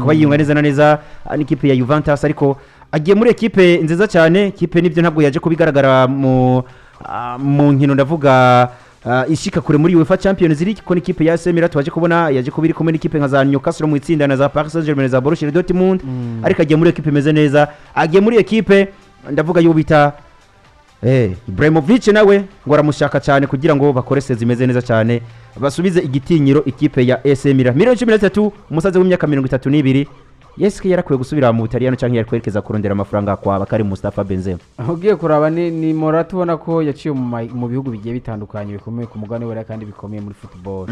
[SPEAKER 1] kuba yiyunga neza na neza n'ikipe ya Juventus. Ariko agiye muri ekipe nziza cyane. Ekipe nibyo ntabwo yaje kubigaragara mu nkino, ndavuga ishika kure muri UEFA Champions League, ko n'ikipe ya AC Milan twaje kubona yaje kuba iri kumwe n'ikipe nka za Newcastle mu itsinda na za Paris Saint-Germain, za Borussia Dortmund. Ariko agiye muri ekipe imeze neza, agiye muri ekipe ndavuga y'uwo bita Ibrahimovic, nawe ngo aramushaka cyane kugira ngo bakore saison imeze neza cyane, basubize igitinyiro ikipe ya AC Milan. Miliyoni 13, umusaza w'imyaka 32, Yesu yarakwiye gusubira mu Butaliyano cyangwa yari kwerekeza kurondera amafaranga kwa Bakari Mustafa Benzema?
[SPEAKER 2] Ugiye kuraba ni Morata ubona ko yaciye mu bihugu bigiye bitandukanye bikomeye ku mugabane wera kandi bikomeye muri football.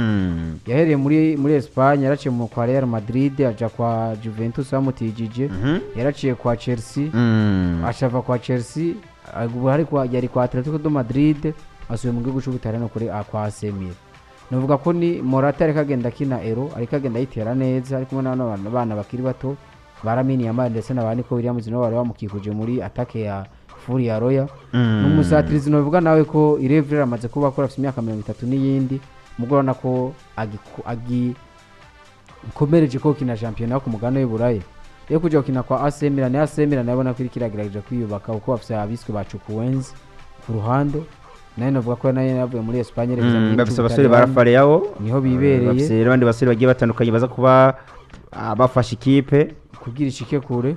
[SPEAKER 2] Yahereye muri Espagne, yaraciye mu kwa Real Madrid, aja kwa Juventus bamutijije, yaraciye kwa Chelsea, ashava kwa Chelsea, ubu hari kwa yari kwa Atletico de Madrid, asubiye mu gihugu cy'Ubutaliyano kuri kwa AC Milan. Navuga ko ni Morata ariko agenda akina Euro, ariko agenda ayitera neza, ari kumwe n'abana bana bakiri bato ba Lamine Yamal ndetse na ba Nico Williams, nabo bari bamukikuje muri attaque ya Furia Roya. N'umusatirizi navuga nawe ko Irevre amaze kuba akora, afite imyaka 30 n'iyindi, mugabo urabona ko agikomereje ko kina shampiyona ku mugabane w'Iburayi. Rero kujya gukina kwa AC Milan, AC Milan nabona ko iriko iragerageje kwiyubaka, kuko bafise abiswe ba Chukwueze ku ruhande, nawe navuga ko nayo yavuye muri Espagne yerekeza mu gihugu
[SPEAKER 1] Bafise abasore ba
[SPEAKER 2] c'Ubutaliyani.
[SPEAKER 1] Rafael Leao.
[SPEAKER 2] Niho bibereye.
[SPEAKER 1] Bafise n'abandi basore bagiye batandukanye baza kuba bafasha ikipe
[SPEAKER 2] kugira ishike kure.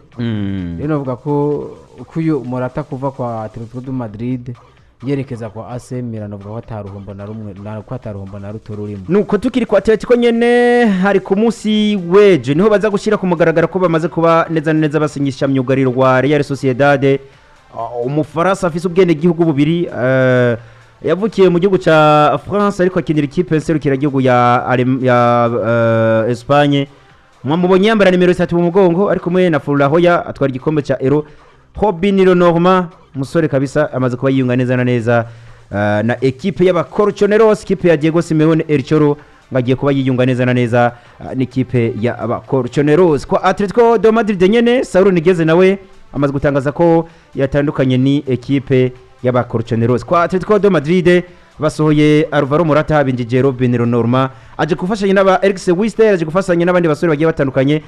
[SPEAKER 2] Rero navuga ko uyu Morata kuva kwa Atletico de Madrid yerekeza kwa AC Milan, navuga ko ataruhombo na rumwe ko ataruhombo na ruto rurimo.
[SPEAKER 1] Nuko tukiri kwa Atletico nyene, hari ku munsi w'ejo niho baza gushyira ku mugaragaro ko bamaze kuba neza na neza basinyisha myugariro wa Real Sociedad, umufaransa afise ubwenegihugu bubiri, yavukiye mu gihugu ca France ariko akinira ikipe nserukiragihugu ya Espagne. Mwamubonye yambara nimero 3 mu mugongo, ari kumwe na Fulahoya atwara igikombe ca Euro. Robin Le Normand, umusore kabisa amaze kuba yiyunga neza na neza na ekipe y'abacolchoneros, ikipe ya Diego Simeone El Cholo, ngo agiye kuba yiyunga neza na neza n'ikipe y'abacolchoneros. Kwa Atletico de Madrid nyene, Saul Niguez nawe amaze gutangaza ko yatandukanye ni ekipe y'abacolchoneros. Kwa Atletico de Madrid basohoye Alvaro Morata, binjije Robin Le Normand, aje gufashanya n'aba Eric Wister, aje gufashanya n'abandi basore bagiye batandukanye,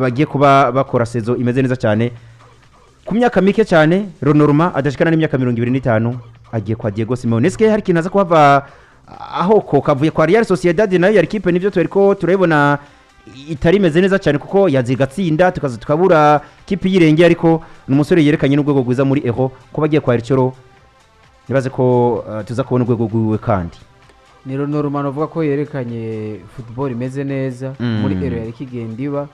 [SPEAKER 1] bagiye kuba bakora saison imeze neza cyane ku myaka mike cyane. Le Normand adashikana n'imyaka 25 agiye kwa Diego Simeone. Eske hari ikintu aza kuhava Aho ko kavuye kwa Real Sociedad, nayo yari kipe, nivyo tweriko turabibona, itari imeze neza cyane kuko yazigatsinda tukaza tukabura kipe yirengeye, ariko ni umusore yerekanye n'urwego rwiza muri Euro. Kuba agiye kwa Elche, nibaze ko tuza kubona urwego rwiwe kandi.
[SPEAKER 2] Ni Norman uvuga ko yerekanye football imeze neza muri Euro yari ikigenda iba.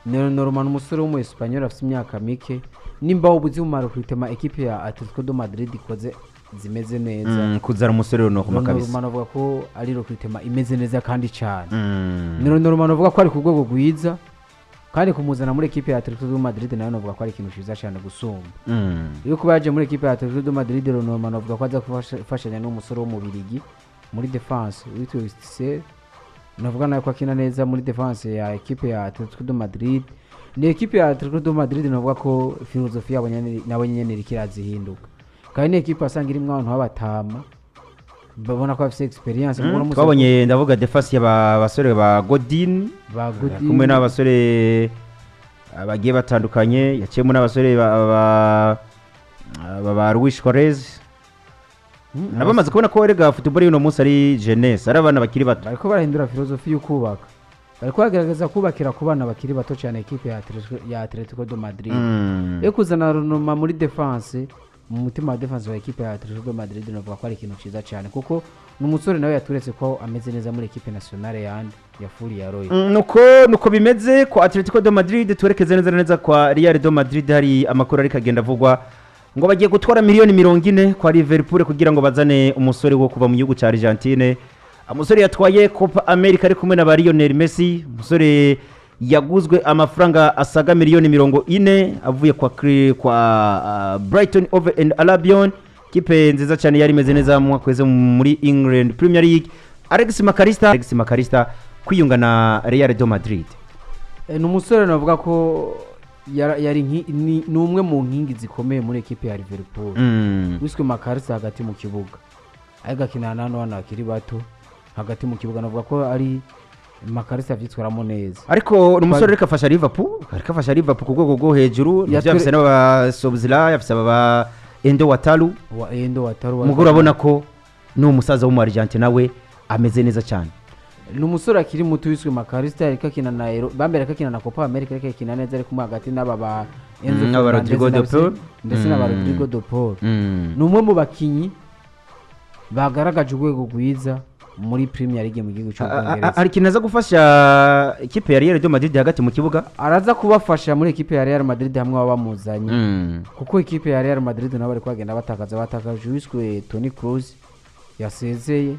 [SPEAKER 2] Ni Norman, umusore w'umu Espanyol afite imyaka mike, nimba ubuzi mu recrutement equipe ya Atletico de Madrid ikoze zimeze neza.
[SPEAKER 1] Kuzana umusore Norman kabisa.
[SPEAKER 2] Norman avuga ko ari recrutement imeze neza kandi cyane. Ni Norman avuga ko ari ku rwego rwiza, kandi kumuzana muri equipe ya Atletico de Madrid nayo navuga ko ari ikintu cyiza cyane gusumba. Iyo kuba yaje muri equipe ya Atletico de Madrid, Norman avuga ko aza gufashanya n'umusore wo mu Birigi muri defense witwa Wistse, navuga nawe ko akina neza muri defense ya equipe ya Atletico de Madrid. Ni equipe ya Atletico de Madrid navuga ko filozofi yabo nabo nyene iriko irazihinduka, kandi ni equipe asanga irimwo abantu b'abatama babona ko bafise experience. Mubona umusore
[SPEAKER 1] Twabonye, ndavuga defense y'aba basore ba Godin
[SPEAKER 2] ba Godin,
[SPEAKER 1] kumwe n'abasore bagiye batandukanye, yaciyemo n'abasore ba Luis Suarez. Nabamaze kubona ko erega football y'uno munsi ari jeunesse, ari abana bakiri bato.
[SPEAKER 2] Bariko barahindura filozofi yo kubaka, bariko bagerageza kubakira ku bana bakiri bato cyane equipe ya Atletico de Madrid. Yo kuzana Runoma muri defense, mu mutima wa defense wa equipe ya Atletico de Madrid, navuga ko ari ikintu cyiza cyane, kuko ni umusore nawe yaturetse ko ameze neza muri equipe nationale yandi ya Furia Roy.
[SPEAKER 1] Nuko bimeze kwa Atletico de Madrid. Twerekeze neza na neza kwa Real de Madrid. Hari amakuru ariko agenda avugwa ngo bagiye gutwara miliyoni 40 kwa Liverpool kugira ngo bazane umusore wo kuva mu gihugu cya Argentine, umusore yatwaye Copa America ari kumwe na ba Lionel Messi, umusore yaguzwe amafaranga asaga miliyoni 40 avuye kwa Brighton Hove and Albion, kipe nziza cyane yari imeze neza mu mwaka weze muri England Premier League. Alex McAllister kwiyunga na Real de Madrid.
[SPEAKER 2] Ni umusore navuga ko yari ni umwe mu nkingi zikomeye muri equipe ya Liverpool, wiswe McAllister hagati mu kibuga, ariko akinana n'abana bakiri bato hagati mu kibuga. Navuga ko ari McAllister avyitwaramo neza.
[SPEAKER 1] Ariko ni umusore ariko afasha Liverpool, ariko afasha Liverpool ku rwego rwo hejuru. Nivyo, afise n'aba Szoboszlai, afise aba Endo Wataru.
[SPEAKER 2] Wa Endo Wataru.
[SPEAKER 1] Mugabo urabona ko ni umusaza wo mu Argentine nawe ameze neza cyane.
[SPEAKER 2] Ni umusore akiri muto wiswe McAllister, ariko akina na Euro bambere, ariko akina na Copa America, ariko akina neza, ari kumwe hagati n'aba ba Enzo
[SPEAKER 1] N'aba
[SPEAKER 2] Fernandez
[SPEAKER 1] Rodrigo de Paul.
[SPEAKER 2] ndetse n'aba Rodrigo de Paul. Ni umwe mu bakinyi bagaragaje urwego rwiza muri Premier League mu gihugu cy'Ubwongereza.
[SPEAKER 1] Hari ikintu aza gufasha ikipe ya Real de Madrid hagati mu kibuga.
[SPEAKER 2] Araza kubafasha muri ekipe ya Real Madrid hamwe baba bamuzanye, kuko ekipe ya Real Madrid nabo bari bagenda batakaza, batakaje uwiswe Toni Kroos yasezeye.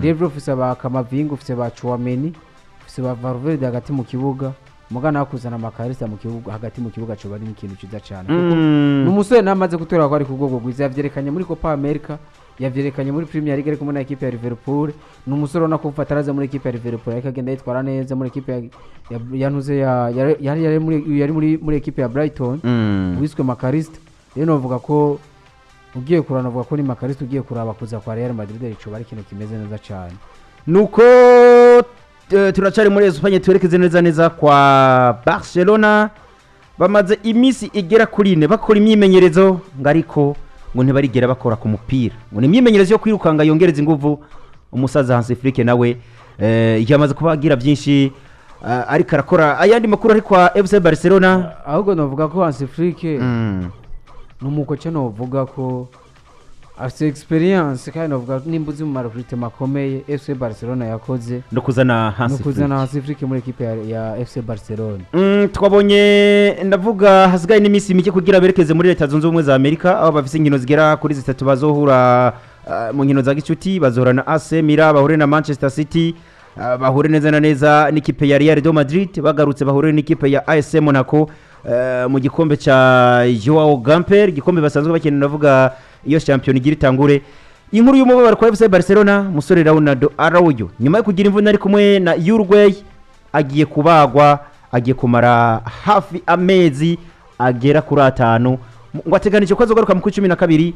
[SPEAKER 2] Rero ufise ba Camavinga, ufise ba Tchouameni, ufise ba Valverde hagati mu kibuga, mugana kuzana McAllister mu kibuga, hagati mu kibuga coba ari ikintu ciza cyane, kuko ni umusore namaze gutora ko ari ku rwego rwiza. Yavyerekanye muri Copa America, yavyerekanye muri Premier League ari kumwe na ekipe ya Liverpool. Ni umusore ubona ko ufata araza muri ekipe ya Liverpool ariko agenda yitwara neza muri ekipe ya ntuze ya yari muri ekipe ya Brighton, wiswe McAllister. Rero novuga ko ugiye kuraba, navuga ko ni McAllister ugiye kuraba kuza kwa Real Madrid icoba ari ikintu kimeze neza cyane.
[SPEAKER 1] Nuko turacari muri Espagne, twerekeze neza neza kwa Barcelona. Bamaze iminsi igera kuri 4 bakora imyimenyerezo, ngo ariko ngo ntibarigera bakora ku mupira, ngo ni imyimenyerezo yo kwirukanga yongereza inguvu. Umusaza Hansi Flick nawe yamaze kuba agira byinshi, ariko arakora ayandi makuru ari kwa FC Barcelona.
[SPEAKER 2] Ahubwo novuga ko Hansi Flick ni umukoca novuga ko afite experience, kandi novuga nimba uzi mu ma recrutement akomeye FC Barcelona yakoze
[SPEAKER 1] no kuzana
[SPEAKER 2] no
[SPEAKER 1] Hansi
[SPEAKER 2] kuzana
[SPEAKER 1] Flick.
[SPEAKER 2] Hansi Flick muri ekipe ya FC Barcelona.
[SPEAKER 1] Twabonye, ndavuga hasigaye n'iminsi mike kugira berekeze muri Leta Zunze Ubumwe za Amerika, aho bafise inkino zigera kuri zitatu bazohura mu nkino za gicuti. Bazohura na AC Milan, bahure na Manchester City, bahure neza na neza n'ikipe ya Real de Madrid. Bagarutse bahure n'ikipe ya AS Monaco mu gikombe ca Joao Gamper, igikombe basanzwe bakina, ndavuga iyo champion igira itangure. Inkuru y'umubabaro kwa FC Barcelona, musore Ronaldo Araujo, nyuma yo kugira imvune ari kumwe na Uruguay, agiye kubagwa, agiye kumara hafi amezi agera kuri 5, ngo ateganije ko azogaruka mu kwa 12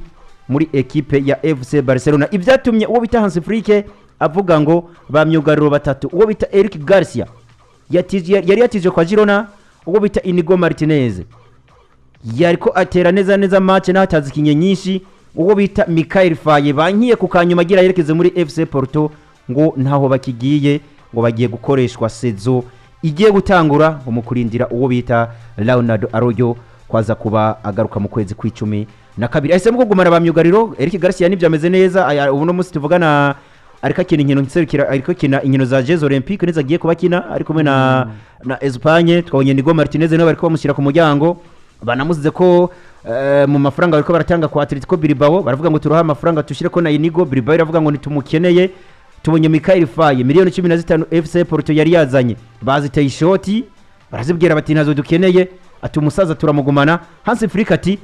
[SPEAKER 1] muri ekipe ya FC Barcelona. Ibyatumye uwo bita Hansi Flick avuga ngo ba myugariro batatu, uwo bita Eric Garcia yari yatije kwa Girona, uwo bita Inigo Martinez yariko atera neza neza match naho atazikinye nyinshi. Uwo bita Mikayil Faye bankiye ku kanyuma agira yerekeze muri FC Porto, ngo ntaho bakigiye, ngo bagiye gukoreshwa saison igiye gutangura, ngo mu kurindira uwo bita Ronald Araujo kwaza kuba agaruka mu kwezi kw'12. Ahisemo kugumana ba myugariro. Eric Garcia nibyo ameze neza. Ubu no munsi tuvugana ariko akina inkino nserukira, ariko akina inkino za Jeux Olympiques nizo agiye kuba akina ari kumwe na Espagne. Twabonye Inigo Martinez nawe bariko bamushyira ku muryango, banamuzize ko mu mafaranga bariko baratanga kwa Atletico Bilbao, baravuga ngo turoha amafaranga tushyire ko na Inigo. Bilbao iravuga ngo ntitumukeneye. Tubonye Mikayil Faye, miliyoni 15 FC Porto yari yazanye, baziteye ishoti, barazibwira bati ntazo dukeneye. Ati umusaza turamugumana. Hansi Flick ati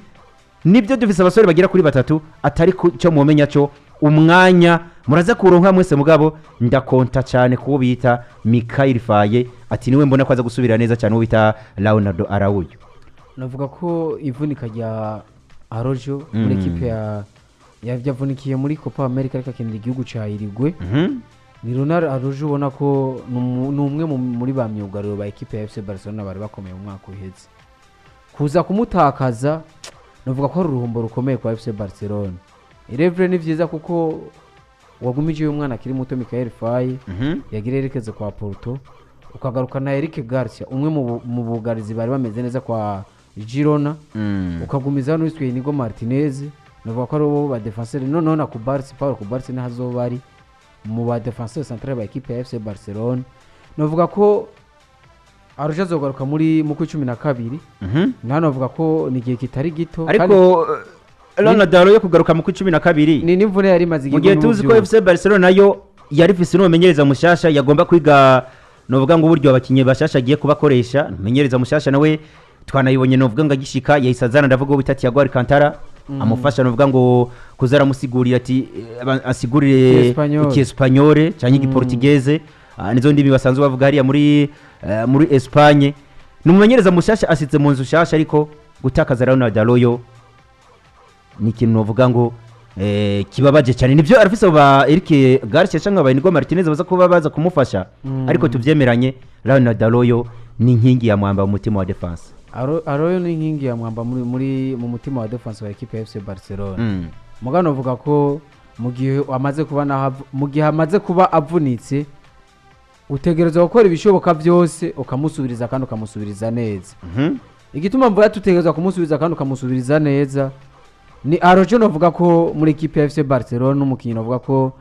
[SPEAKER 1] nibyo, dufise abasore bagera kuri batatu, atari ku cyo mumenya cyo umwanya muraza kuronka mwese, mugabo ndakonta cyane kuwo bita Mikayil Faye. Ati niwe mbona ko aza gusubira neza cyane uwo bita Leonardo Araujo.
[SPEAKER 2] Navuga ko ivunika rya Araujo muri ekipe ya yavunikiye muri Copa America ariko akinira igihugu cya Uruguay. Ni Ronald Araujo ubona ko ni umwe muri ba myugariro ba ekipe ya FC Barcelona bari bakomeye mu mwaka uheze. Kuza kumutakaza navuga ko ari uruhombo rukomeye kwa FC Barcelona. Irevre ni vyiza kuko wagumije uyu mwana akiri muto Mikayil Faye yagira yerekeze kwa Porto, ukagaruka na Eric Garcia, umwe mu bugarizi bari bameze neza kwa Girona, ukagumiza n'uwiswe Inigo Martinez. Navuga ko ari bo ba défenseur, noneho na Cubarsi, Paul Cubarsi naho azoba ari mu ba défenseur central ba equipe ya FC Barcelona. Navuga ko Araujo azogaruka muri mu kwa 12. Naho navuga ko ni igihe kitari gito.
[SPEAKER 1] Ariko Ronald Araujo kugaruka mu kwa 12
[SPEAKER 2] ni n'imvune yari imaze
[SPEAKER 1] mu gihe tuzi ko FC Barcelona nayo yari ifise n'umumenyereza mushasha yagomba kwiga, novuga ngo uburyo abakinyi bashasha agiye kubakoresha. Umumenyereza mushasha nawe twanayibonye, novuga ngo agishika yahise azana, ndavuga uwo bita Thiago Alcantara, amufasha, novuga ngo kuza aramusigurira ati asigurire
[SPEAKER 2] Ikiespanyol.
[SPEAKER 1] Ikiespanyol cyangwa igiportugeze. Nizo ndimi basanzwe bavuga hariya muri Espagne. Ni umumenyereza mushasha asitse mu nzu shasha, ariko gutakaza Ronald Araujo ni ikintu novuga ngo kibabaje cyane. Nibyo, arafise abo ba Eric Garcia cyangwa ba Inigo Martinez baza kuba baza kumufasha, ariko tuvyemeranye, Ronald Araujo ni inkingi ya mwamba mu mutima wa défense.
[SPEAKER 2] Araujo ni inkingi ya mwamba muri mu mutima wa défense wa equipe ya FC Barcelona. Mugano uvuga ko mu gihe amaze kuba naho mu gihe amaze kuba avunitse, utegerezwa gukora ibishoboka byose ukamusubiriza kandi ukamusubiriza neza. Igituma mvuga tutegerezwa kumusubiza kandi ukamusubiriza neza ni Araujo, novuga ko muri equipe ya FC Barcelona n'umukinnyi novuga ko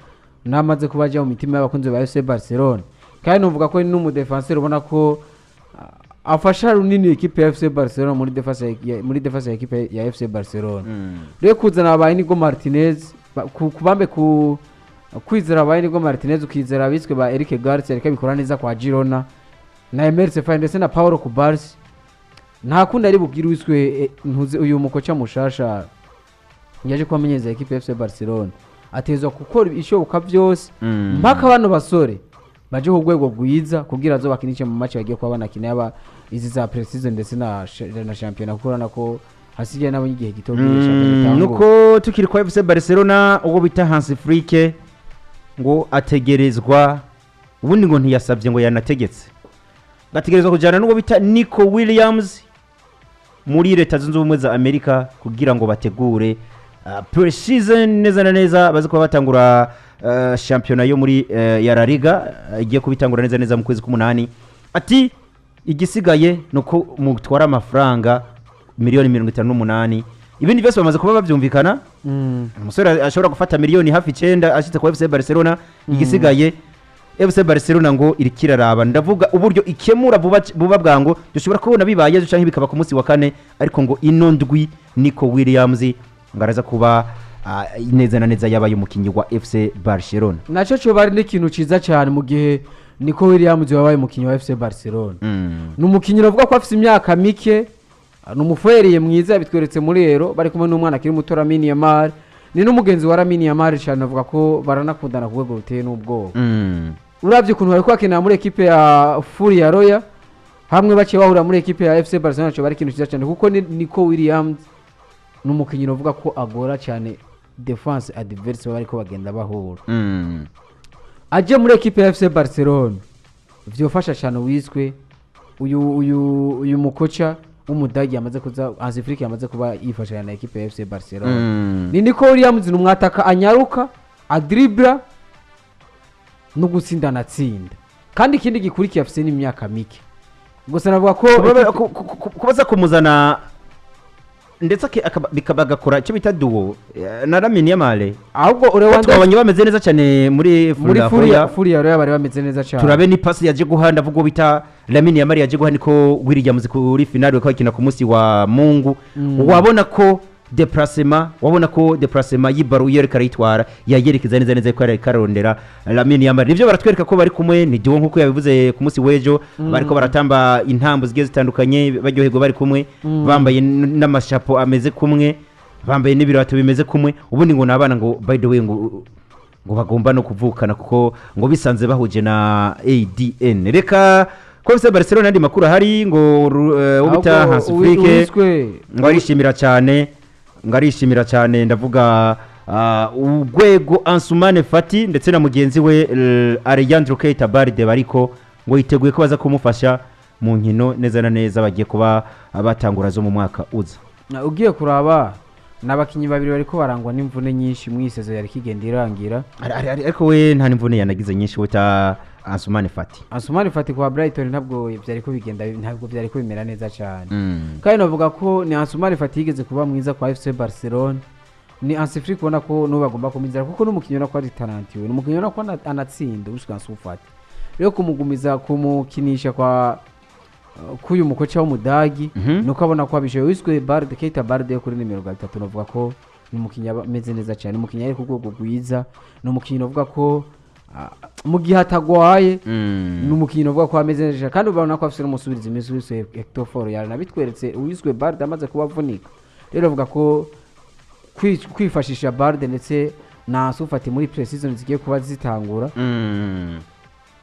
[SPEAKER 2] namaze kuba ajya mu mitima y'abakunzi ba FC Barcelona, kandi novuga ko ni n'umudefenseur ubona ko afasha runini equipe ya FC Barcelona muri défense ya equipe ya FC Barcelona. Rero kuzana ba Inigo Martinez kubambe ku kwizera ba Inigo Martinez, ukizera abiswe ba Eric Garcia ariko abikora neza kwa Girona, na Emerson Faye ndetse na Paulo Cubarsi, nta kundi ari bubwire wiswe ntuze uyu mukoca mushasha yaje kuba amenyereza equipe ya FC Barcelona, atezwa gukora ibishoboka byose mpaka bano basore baje ku rwego rwiza kugira azo bakinishe mu match bagiye kuba banakina, yaba izi za pre-season ndetse na shampiyona, kuko urabona ko hasigaye nabo igihe gito kugira shampiyona itangure.
[SPEAKER 1] Nuko tukiri kwa FC Barcelona, uwo bita Hansi Flick ngo ategerezwa, ubundi ngo ntiyasabye, ngo yanategetse, gategerezwa kujyana n'uwo bita Nico Williams muri Leta Zunze Ubumwe za Amerika kugira ngo bategure pre-season neza na neza, baze kuba batangura shampiyona yo muri ya La Liga igiye kubitangura neza neza mu kwezi k'umunani. Ati igisigaye ni uko mutwara amafaranga miliyoni 58, ibindi byose bamaze kuba babyumvikana. Umusore ashobora gufata miliyoni hafi 9 ashitse kwa FC Barcelona. Igisigaye FC Barcelona ngo iriko iraraba, ndavuga uburyo ikemura vuba vuba bwango. Dushobora kubona bibaye ejo canke bikaba ku munsi wa kane, ariko ngo ino ndwi Nico Williams ngo araza kuba neza na neza yabaye umukinyi wa FC Barcelona.
[SPEAKER 2] Nacyo cyo ari n'ikintu cyiza cyane mu gihe Nico Williams wabaye umukinnyi wa FC Barcelona. Ni umukinnyi uravuga ko afite imyaka mike, ni umufereye mwiza, yabitweretse muri Euro bari kumwe n'umwana akiri muto Lamine Yamal. Ni n'umugenzi wa Lamine Yamal cyane, avuga ko baranakundana ku rwego ruteye n'ubwoba. Urabye ukuntu bari kwakinira muri ekipe ya Furia Roya hamwe, baciye bahurira muri ekipe ya FC Barcelona, cyo bari ikintu cyiza cyane, kuko ni Nico Williams ni umukinnyi uvuga ko agora cyane défense adverse baba bariko bagenda bahura. Aje muri ekipe ya FC Barcelona vyofasha cyane wiswe uyu mukoca. W'umudagi yamaze kuza, Hansi Flick yamaze kuba yifashanya na ekipe ya FC Barcelona. Ni Nico Williams, ni umwataka anyaruka, adribra no gutsinda anatsinda, kandi ikindi gikurikiye afise n'imyaka mike gusa. Navuga ko
[SPEAKER 1] Kubaza kumuzana ndetse bagakora icyo bita duo na Lamine Yamal.
[SPEAKER 2] Ahubwo Lewandowski
[SPEAKER 1] Twabonye bameze neza cyane muri
[SPEAKER 2] muri
[SPEAKER 1] Furia.
[SPEAKER 2] Furia, Furia rero bari bameze neza cyane.
[SPEAKER 1] Turabe ni pasi yaje guha, ndavuga uwo bita Lamine Yamal yaje guha niko Williams kuri finale ko bakina ku munsi wa Mungu. Wabona ko déplacement, wabona ko déplacement y'ibaro iyo ariko arayitwara yayerekeza neza neza ko ariko ararondera Lamine Yamal. Nivyo baratwereka ko bari kumwe, ni duo nkuko yabivuze ku munsi w'ejo. Bariko baratamba intambo zigiye zitandukanye, baryoherwa bari kumwe, bambaye n'amashapo ameze kumwe, bambaye n'ibirato bimeze kumwe. Ubundi ngo ni abana, ngo by the way ngo bagomba no kuvukana kuko ngo bisanze bahuje na ADN. Reka ko bisa Barcelona, andi makuru ahari ngo uwo bita
[SPEAKER 2] Ahubwo
[SPEAKER 1] Hans Flick
[SPEAKER 2] uwiswe
[SPEAKER 1] ngo arishimira cyane, ngo arishimira cyane, ndavuga urwego Ansumane Fati ndetse na mugenzi we Alejandro Keita Balde bariko, ngo yiteguye ko baza kumufasha mu nkino neza na neza bagiye kuba batangura zo mu mwaka uza.
[SPEAKER 2] Ugiye kuraba ni abakinnyi babiri bariko barangwa n'imvune nyinshi mu isezo yari kigenda irangira.
[SPEAKER 1] Ariko we nta n'imvune yanagize nyinshi, we ta Ansumane Fati.
[SPEAKER 2] Ansumani Fati kwa Brighton ntabwo byari ko bigenda, ntabwo byari ko bimera neza cyane. Kandi navuga ko ni Ansumani Fati yigeze kuba mwiza kwa FC Barcelona. Ni Hansi Flick ubona ko n'ubu agomba kumwizera, kuko n'umukinnyi ubona ko ari talentueux, ni umukinnyi ubona ko anatsinda ushika Ansu Fati. Rero kumugumiza kumukinisha kwa k'uyu mukoca w'umudagi nuko abona ko abishoboye. Wiswe Balde, Keita Balde yo kuri nimero 3, navuga ko ni umukinnyi aba ameze neza cyane, ni umukinnyi ari ku rwego rwiza, ni umukinnyi uvuga ko mu gihe atagwaye ni umukinnyi uvuga ko ameze neza cyane, kandi ubona ko afite n'umusubirizi mwiza wiswe Hector Fort, yaranabitweretse uwiswe Balde amaze kuba avunika. Rero avuga ko kwifashisha Balde ndetse na Ansu Fati muri pre-season zigiye kuba zitangura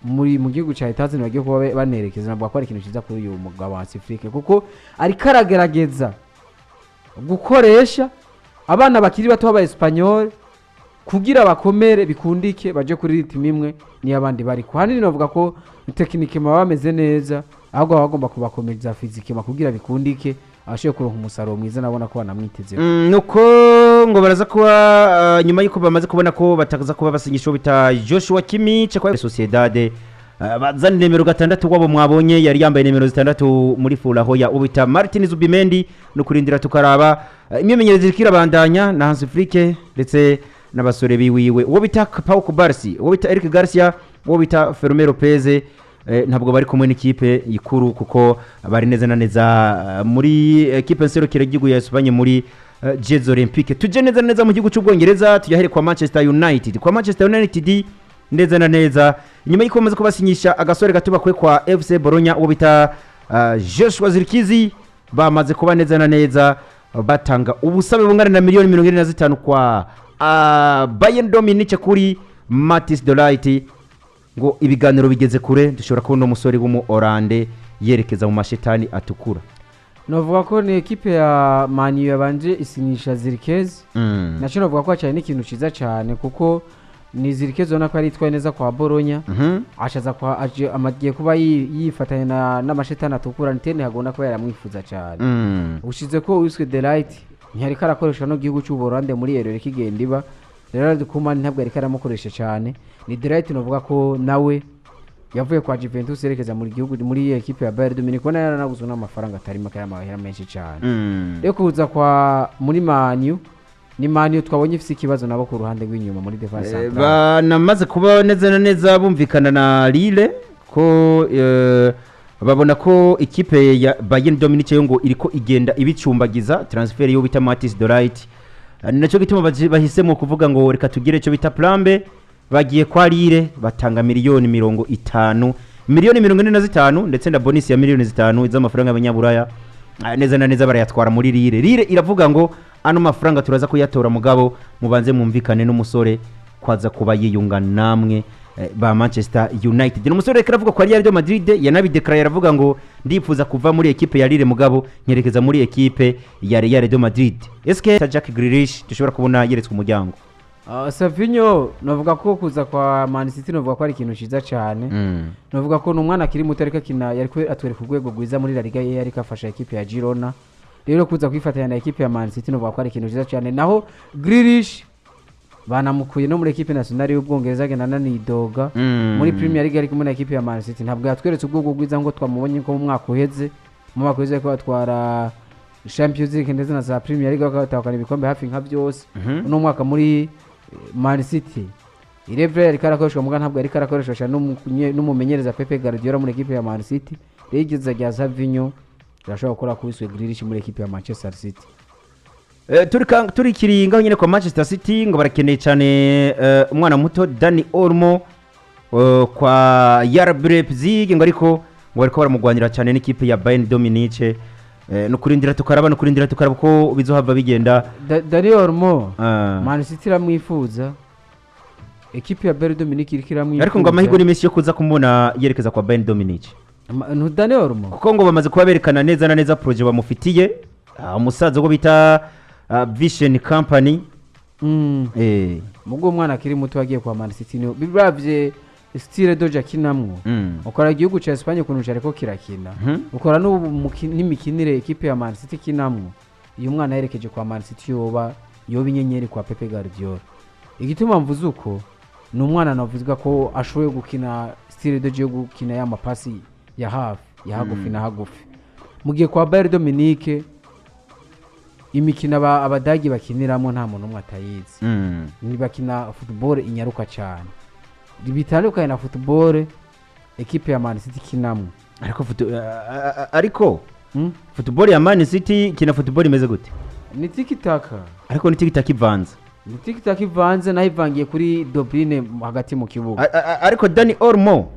[SPEAKER 2] muri mu gihugu cya Etazini bagiye kuba banerekeza, navuga ko ari ikintu cyiza kuri uyu mugabo wa Hansi Flick, kuko ariko aragerageza gukoresha abana bakiri bato b'aba Espanyol kugira bakomere bikundike baje kuri rythme imwe niyo abandi bari ku. Hanini navuga ko technique baba bameze neza, ahubwo baba bagomba kubakomeza physique kugira bikundike abashoboye kuronka umusaruro mwiza, nabona ko banamwiteze.
[SPEAKER 1] Nuko ngo baraza kuba nyuma y'uko bamaze kubona ko bataza kuba basinyisha uwo bita Joshua Kimmich kwa Sociedad, bazana nimero 6 wabo mwabonye yari yambaye nimero 6 muri Furaho ya ubita Martin Zubimendi. No kurindira tukaraba imyimenyerezo iriko irabandanya na Hans Flick ndetse n'abasore biwiwe, uwo bita Pau Cubarsi, uwo bita Eric Garcia, uwo bita Fermin Lopez, ntabwo bari kumwe n'ikipe ikuru kuko bari neza na neza muri ekipe nserukiragihugu ya Espagne muri Jeux Olympiques. Tuje neza na neza mu gihugu cy'Ubwongereza, tuyahere kwa Manchester United. Kwa Manchester United neza na neza, nyuma y'uko bamaze kubasinyisha agasore gato bakwe kwa FC Bologna, uwo bita Joshua Zirkzee, bamaze kuba neza na neza batanga ubusabe bungana na miliyoni 45 kwa Bayern Munich kuri Matthijs de Ligt. Ngo ibiganiro bigeze kure, dushobora kubona umusore w'umu Orande yerekeza mu mashetani atukura.
[SPEAKER 2] Navuga ko ni ekipe ya Man U yabanje isinyisha Zirkzee. Nacyo navuga ko cyane n'ikintu cyiza cyane, kuko ni Zirkzee ubona ko yari neza kwa Bologna, ashaza kwa amagiye kuba yifatanya n'amashetani atukura ntene hagomba kuba yaramwifuza cyane. Ushize ko wiswe De Ligt ntiyariko arakoresha no gihugu cy'Ubuholande muri Euro kigenda iba. Rero Koeman ntabwo yariko aramukoresha cyane. Ni De Ligt navuga ko nawe yavuye kwa Juventus yerekeza muri gihugu muri ekipe ya Bayern Munich, ubona yaranaguzwe n'amafaranga atari make, y'amahera menshi cyane. Rero kuza kwa muri Man U, ni Man U twabonye ifise ikibazo nabo ku ruhande rw'inyuma muri défense centrale.
[SPEAKER 1] Banamaze kuba neza na neza bumvikana na Lille ko babona ko ikipe ya Bayern Munich yo ngo iriko igenda ibicumbagiza transfer yo bita Matthijs de Ligt. Ni nacyo gituma bahisemo kuvuga ngo reka tugire icyo bita plan B. Bagiye kwa Lille batanga miliyoni 50, miliyoni 45 ndetse na bonus ya miliyoni 5 z'amafaranga y'abanyaburaya. Neza na neza barayatwara muri Lille. Lille iravuga ngo ano mafaranga turaza kuyatora, mugabo mubanze mwumvikane n'umusore kwaza kuba yiyunga namwe ba Manchester United. Ni umusore reka aravuga ko Real de Madrid yanabideclare, aravuga ngo ndifuza kuva muri ekipe ya Lille mugabo nkerekeza muri ekipe ya Real de Madrid. Eske Jack Grealish dushobora kubona yeretswe umuryango?
[SPEAKER 2] Savinho, navuga ko kuza kwa Man City, navuga ko ari ikintu cyiza cyane. Navuga ko ni umwana akiri muto, ariko akina, yariko atwereka urwego rwiza muri La Liga ye, ariko afasha ekipe ya Girona. Rero kuza kwifatanya na ekipe ya Man City, navuga ko ari ikintu cyiza cyane. Naho Grealish banamukuye no muri ekipe nationale y'Ubwongereza, agenda ananidoga. Muri Premier League ari kumwe na ekipe ya Man City, ntabwo yatweretse ubwoko bwiza ngo twamubonye ko mu mwaka uheze ko batwara Champions League ndetse na za Premier League, bakatahukana ibikombe hafi nka byose. Uno mwaka muri Man City irevre yariko arakoreshwa, muga ntabwo yariko arakoreshwa cyane n'umumenyereza Pep Guardiola muri ekipe ya Man City. Rero igeza rya Savinho rirashobora gukora kubiswe Grealish muri ekipe ya Manchester City.
[SPEAKER 1] Turikiri ngaho nyine kwa Manchester City, ngo barakeneye cyane umwana muto Dani Olmo kwa RB Leipzig, ngo ariko ngo bariko baramugwanira cyane n'ikipe ya Bayern Munich. No kurindira tukaraba ko bizohava bigenda.
[SPEAKER 2] Dani Olmo,
[SPEAKER 1] Ah.
[SPEAKER 2] Man City iramwifuza, ekipe ya Bayern Munich iriko iramwifuza.
[SPEAKER 1] Ariko ngo amahirwe ni menshi yo kuza kumubona yerekeza kwa Bayern Munich.
[SPEAKER 2] Dani Olmo.
[SPEAKER 1] Kuko ngo bamaze kuba berekana neza na neza projet bamufitiye. Umusaza wo bita Vincent Kompany.
[SPEAKER 2] Mubwo umwana akiri muto agiye kwa Man City, niyo biravye style de jeu akinamwo, ukora igihugu ca Espagne ukuntu cariko kirakina, ukora n'ubu n'imikinire ekipe ya Man City ikinamwo, iyo umwana yerekeje kwa Man City yoba inyenyeri kwa Pep Guardiola. Igituma mvuze uko, ni umwana navuga ko ashoboye gukina style de jeu yo gukina y'amapasi ya hafi, ya hagufi na hagufi, mu gihe kwa Bayern Munich imikino abadagi bakiniramo nta muntu umwe atayizi. Ni bakina football inyaruka cyane, bitandukanye na football ekipe ya Man City ikinamwo.
[SPEAKER 1] Ariko football ya Man City ikina football imeze gute?
[SPEAKER 2] Ni tiki-taka.
[SPEAKER 1] Ariko ni tiki-taka ivanze.
[SPEAKER 2] Ni tiki-taka ivanze, naho ivangiye kuri De Bruyne hagati mu kibuga.
[SPEAKER 1] Ariko Dani Olmo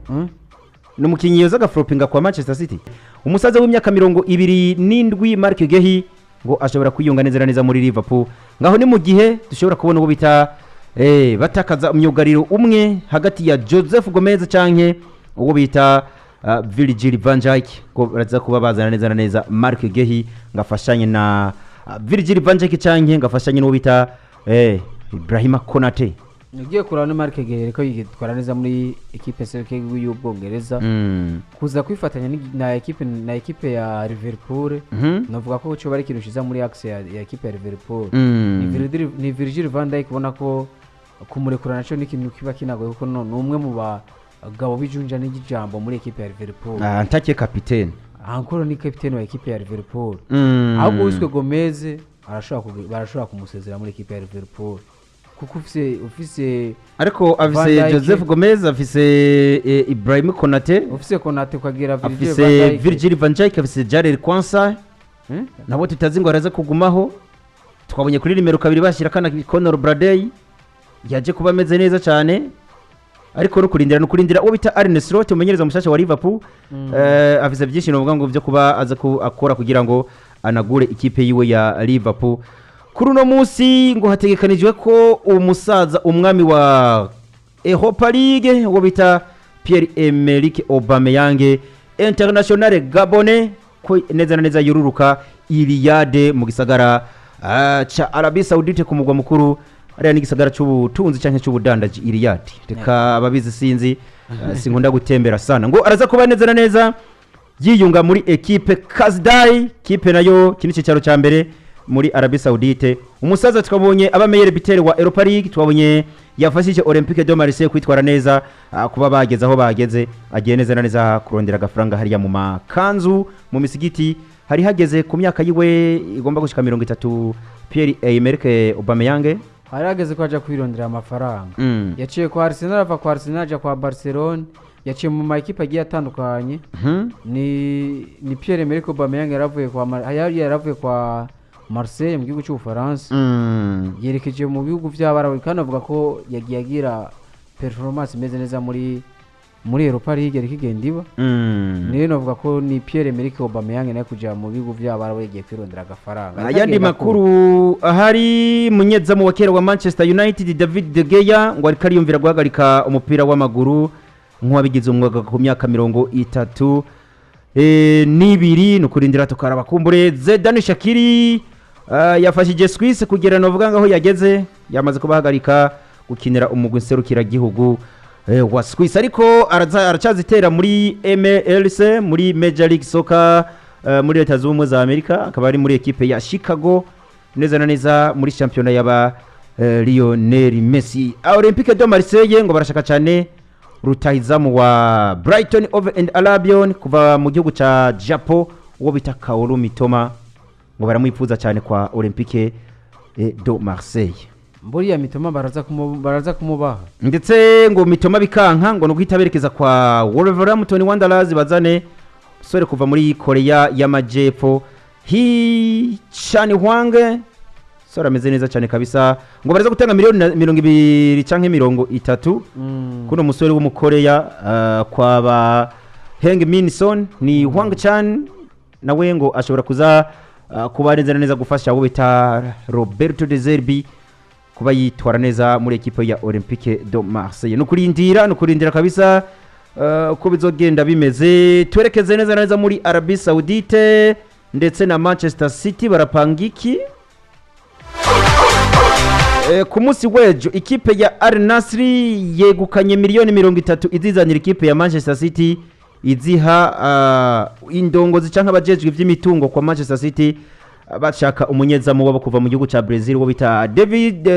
[SPEAKER 1] ni umukinnyi yoza agaflopinga kwa Manchester City. Umusaza w'imyaka 27 Marc Guehi ngo ashobora kwiyunga neza na neza muri Liverpool. Ngaho ni mu gihe dushobora kubona uwo bita batakaza umyugariro umwe hagati ya Joseph Gomez canke uwo bita Virgil van Dijk, ko baraza kuba bazana neza na neza Marc Guehi ngo afashanye na Virgil van Dijk canke ngo afashanye n'uwo bita Ibrahima Konate.
[SPEAKER 2] Ugiye kuraba no Marc Guehi ko yitwara neza muri ekipe serike y'Ubwongereza, kuza kwifatanya na ekipe ya Liverpool, navuga ko cyo bari ikintu ciza muri axe ya ekipe ya Liverpool. Ni Virgil van Dijk, ubona ko kumurekura naco ni ikintu kiba kinagoye, kuko ni umwe mu bagabo b'ijunja n'ijambo muri ekipe ya Liverpool.
[SPEAKER 1] Ah, ntake kapitene.
[SPEAKER 2] Ankoro ni kapitene wa ekipe ya Liverpool. Ahubwo wiswe Gomez barashobora kumusezera muri ekipe ya Liverpool, kuko ufise
[SPEAKER 1] Ariko
[SPEAKER 2] Van
[SPEAKER 1] afise
[SPEAKER 2] Dijk.
[SPEAKER 1] Joseph Gomez, afise Ibrahim Konate,
[SPEAKER 2] ufise Konate, ukagira Virgil
[SPEAKER 1] afise
[SPEAKER 2] van Dijk.
[SPEAKER 1] Virgil van Dijk, afise Jarell Quansah, nabo tutazi ngo araza kugumaho. Twabonye kuri nimero 2 bashyira kana Conor Bradley, yaje kuba ameze neza cyane, ariko no kurindira uwo bita Arne Slot, umumenyereza mushasha wa Liverpool. Afise byinshi novuga ngo byo kuba aza akora kugira ngo anagure ikipe yiwe ya Liverpool. Kuri uno munsi ngo hategekanijwe ko umusaza, umwami wa Europa League, uwo bita Pierre Emerick Aubameyang, international gabonais, ko neza na neza yururuka i Riyadh mu gisagara ca Arabie Saoudite, ku mugwa mukuru ariya n'igisagara c'ubutunzi canke c'ubudandaji i Riyadh. Reka ababizi, sinzi, sinkunda gutembera sana. Ngo araza kuba neza na neza yiyunga muri ekipe Kazdai, kipe nayo kini cyicaro cya mbere muri Arabie Saoudite. Umusaza twabonye aba meilleur buteur wa Europa League, twabonye yafashije Olympique de Marseille kwitwara neza, kuba bageze aho bageze. Agiye neza na neza kurondera agafaranga hariya mu makanzu mu misigiti. Hari hageze ku myaka yiwe igomba gushika 30, Pierre Emerick Aubameyang.
[SPEAKER 2] Hari hageze ko aja kwirondera amafaranga. Yaciye kwa Arsenal, ava kwa Arsenal aja kwa Barcelona, yaciye mu ma ekipe agiye atandukanye. Ni Pierre Emerick Aubameyang yari yaravuye kwa Marseille mu gihugu cy'Ubufaransa, yerekeje mu bihugu by'Abarabu, kandi avuga ko yagiye agira performance imeze neza muri Europa League ariko igenda iba. Niyo navuga ko ni Pierre Emerick Aubameyang nawe kuja mu bihugu by'Abarabu yagiye kwirondera agafaranga.
[SPEAKER 1] Ayandi makuru ahari, munyezamu wa kera wa Manchester United David De Gea ngo ariko ariyumvira guhagarika umupira w'amaguru nk'uwabigize umwuga ku myaka 32. Ni ukurindira tukaraba. Kumbure Xherdan Shaqiri yafashije Suisse kugera novuga ngaho yageze. Yamaze kubahagarika gukinira umugwi nserukiragihugu wa Swiss, ariko aracyazitera muri MLS, muri Major League Soccer, muri Leta Zunze Ubumwe za Amerika, akaba ari muri ekipe ya Chicago neza na neza muri shampiyona y'aba Lionel Messi. Olympique de Marseille ngo barashaka cyane rutahizamu wa Brighton Hove and Albion kuva mu gihugu ca Japan, uwo bita Kaoru Mitoma, ngo baramwifuza cyane kwa Olympique de Marseille.
[SPEAKER 2] Buriya Mitoma baraza kumubaha.
[SPEAKER 1] Ndetse ngo Mitoma bikanka, ngo nuguhita berekeza kwa Wolverhampton Wanderers, bazane sore kuva muri Korea y'Amajepfo, Hee Chan Hwang. Sore ameze neza cyane kabisa, ngo baraza gutanga miliyoni 20 canke 30 kuno musore w'umukoreya kwa ba Heng Min Son. Ni Hwang Chan nawe ngo ashobora kuza kuba neza na neza gufasha abo bita Roberto De Zerbi kuba yitwara neza muri ekipe ya Olympique de Marseille. Ni ukurindira kabisa uko bizogenda bimeze. Twerekeze neza na neza muri Arabie Saoudite ndetse na Manchester City, barapanga iki? Ku munsi w'ejo ikipe ya Al Nassr yegukanye miliyoni 30 izizanira ikipe ya Manchester City, iziha indongozi canke abajejwe ivy'imitungo kwa Manchester City, bashaka umunyezamu wabo kuva mu gihugu ca Brazil, wo bita David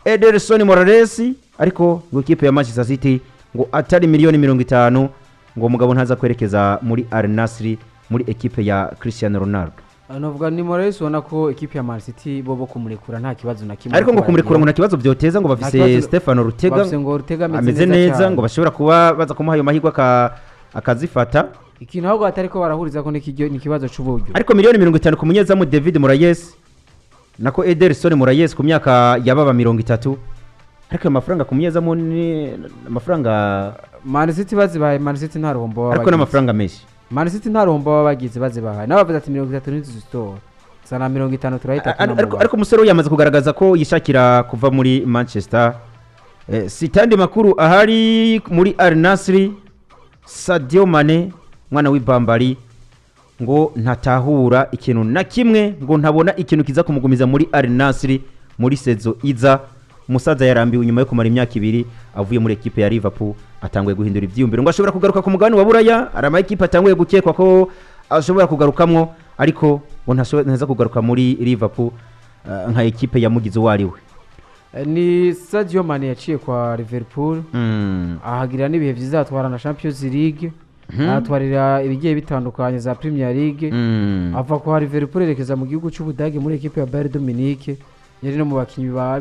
[SPEAKER 1] Ederson Morales. Ariko ngo ikipe ya Manchester City ngo atari miliyoni 50 ngo umugabo ntaza kwerekeza muri Al Nassr, muri ekipe ya Cristiano Ronaldo.
[SPEAKER 2] Novuga ni Morales, ubona ko ekipe ya Man City bo kumurekura nta kibazo na kimwe.
[SPEAKER 1] Ariko ngo kumurekura ngo nta kibazo vyoteza, ngo bafise
[SPEAKER 2] kibazo-
[SPEAKER 1] Stefano Rutega.
[SPEAKER 2] Bafise ngo Rutega
[SPEAKER 1] ameze neza,
[SPEAKER 2] cyane.
[SPEAKER 1] ngo bashobora kuba baza kumuha ayo mahirwe akazifata.
[SPEAKER 2] Ikintu ahubwo batari ko barahuriza ko ni ikibazo c'uburyo.
[SPEAKER 1] Ariko miliyoni 50 ku munyezamu David Moraes, nako Ederson Moraes, ku myaka yababa 30, ariko ayo mafaranga ku munyezamu ni amafaranga.
[SPEAKER 2] Man City bazibahaye, Man City nta ruhombo baba
[SPEAKER 1] Ariko
[SPEAKER 2] bagize.
[SPEAKER 1] n'amafaranga menshi.
[SPEAKER 2] Man City nta ruhombo baba bagize bazibahaye, nabo bavuze ati 30 ntizizitora, zana 50 turahita tunamubaha.
[SPEAKER 1] Ariko umusore we yamaze kugaragaza ko yishakira kuva muri Manchester City. Makuru ahari muri Al Nassr, Sadio Mane, mwana w'ibambari, ngo ntatahura ikintu na kimwe, ngo ntabona ikintu kiza kumugumiza muri Al Nassr muri saison iza. Umusaza yarambiwe nyuma yo kumara imyaka 2 avuye muri ekipe ya Liverpool, atanguye guhindura ivyiyumviro, ngo ashobora kugaruka ku mugabane wa Buraya. Hari ama ekipe atanguye gukekwa ko ashobora kugarukamwo, ariko ngo ntaza kugaruka muri Liverpool nka ekipe yamugize uwo ari we.
[SPEAKER 2] Ni Sadio Mane yaciye kwa Liverpool, ahagirira n'ibihe byiza, atwara na Champions League, ahatwarira ibigiye bitandukanye za Premier League. Ava kwa Liverpool yerekeza mu gihugu cy'Ubudage muri ekipe ya Bayern Munich, yari no mu bakinnyi ba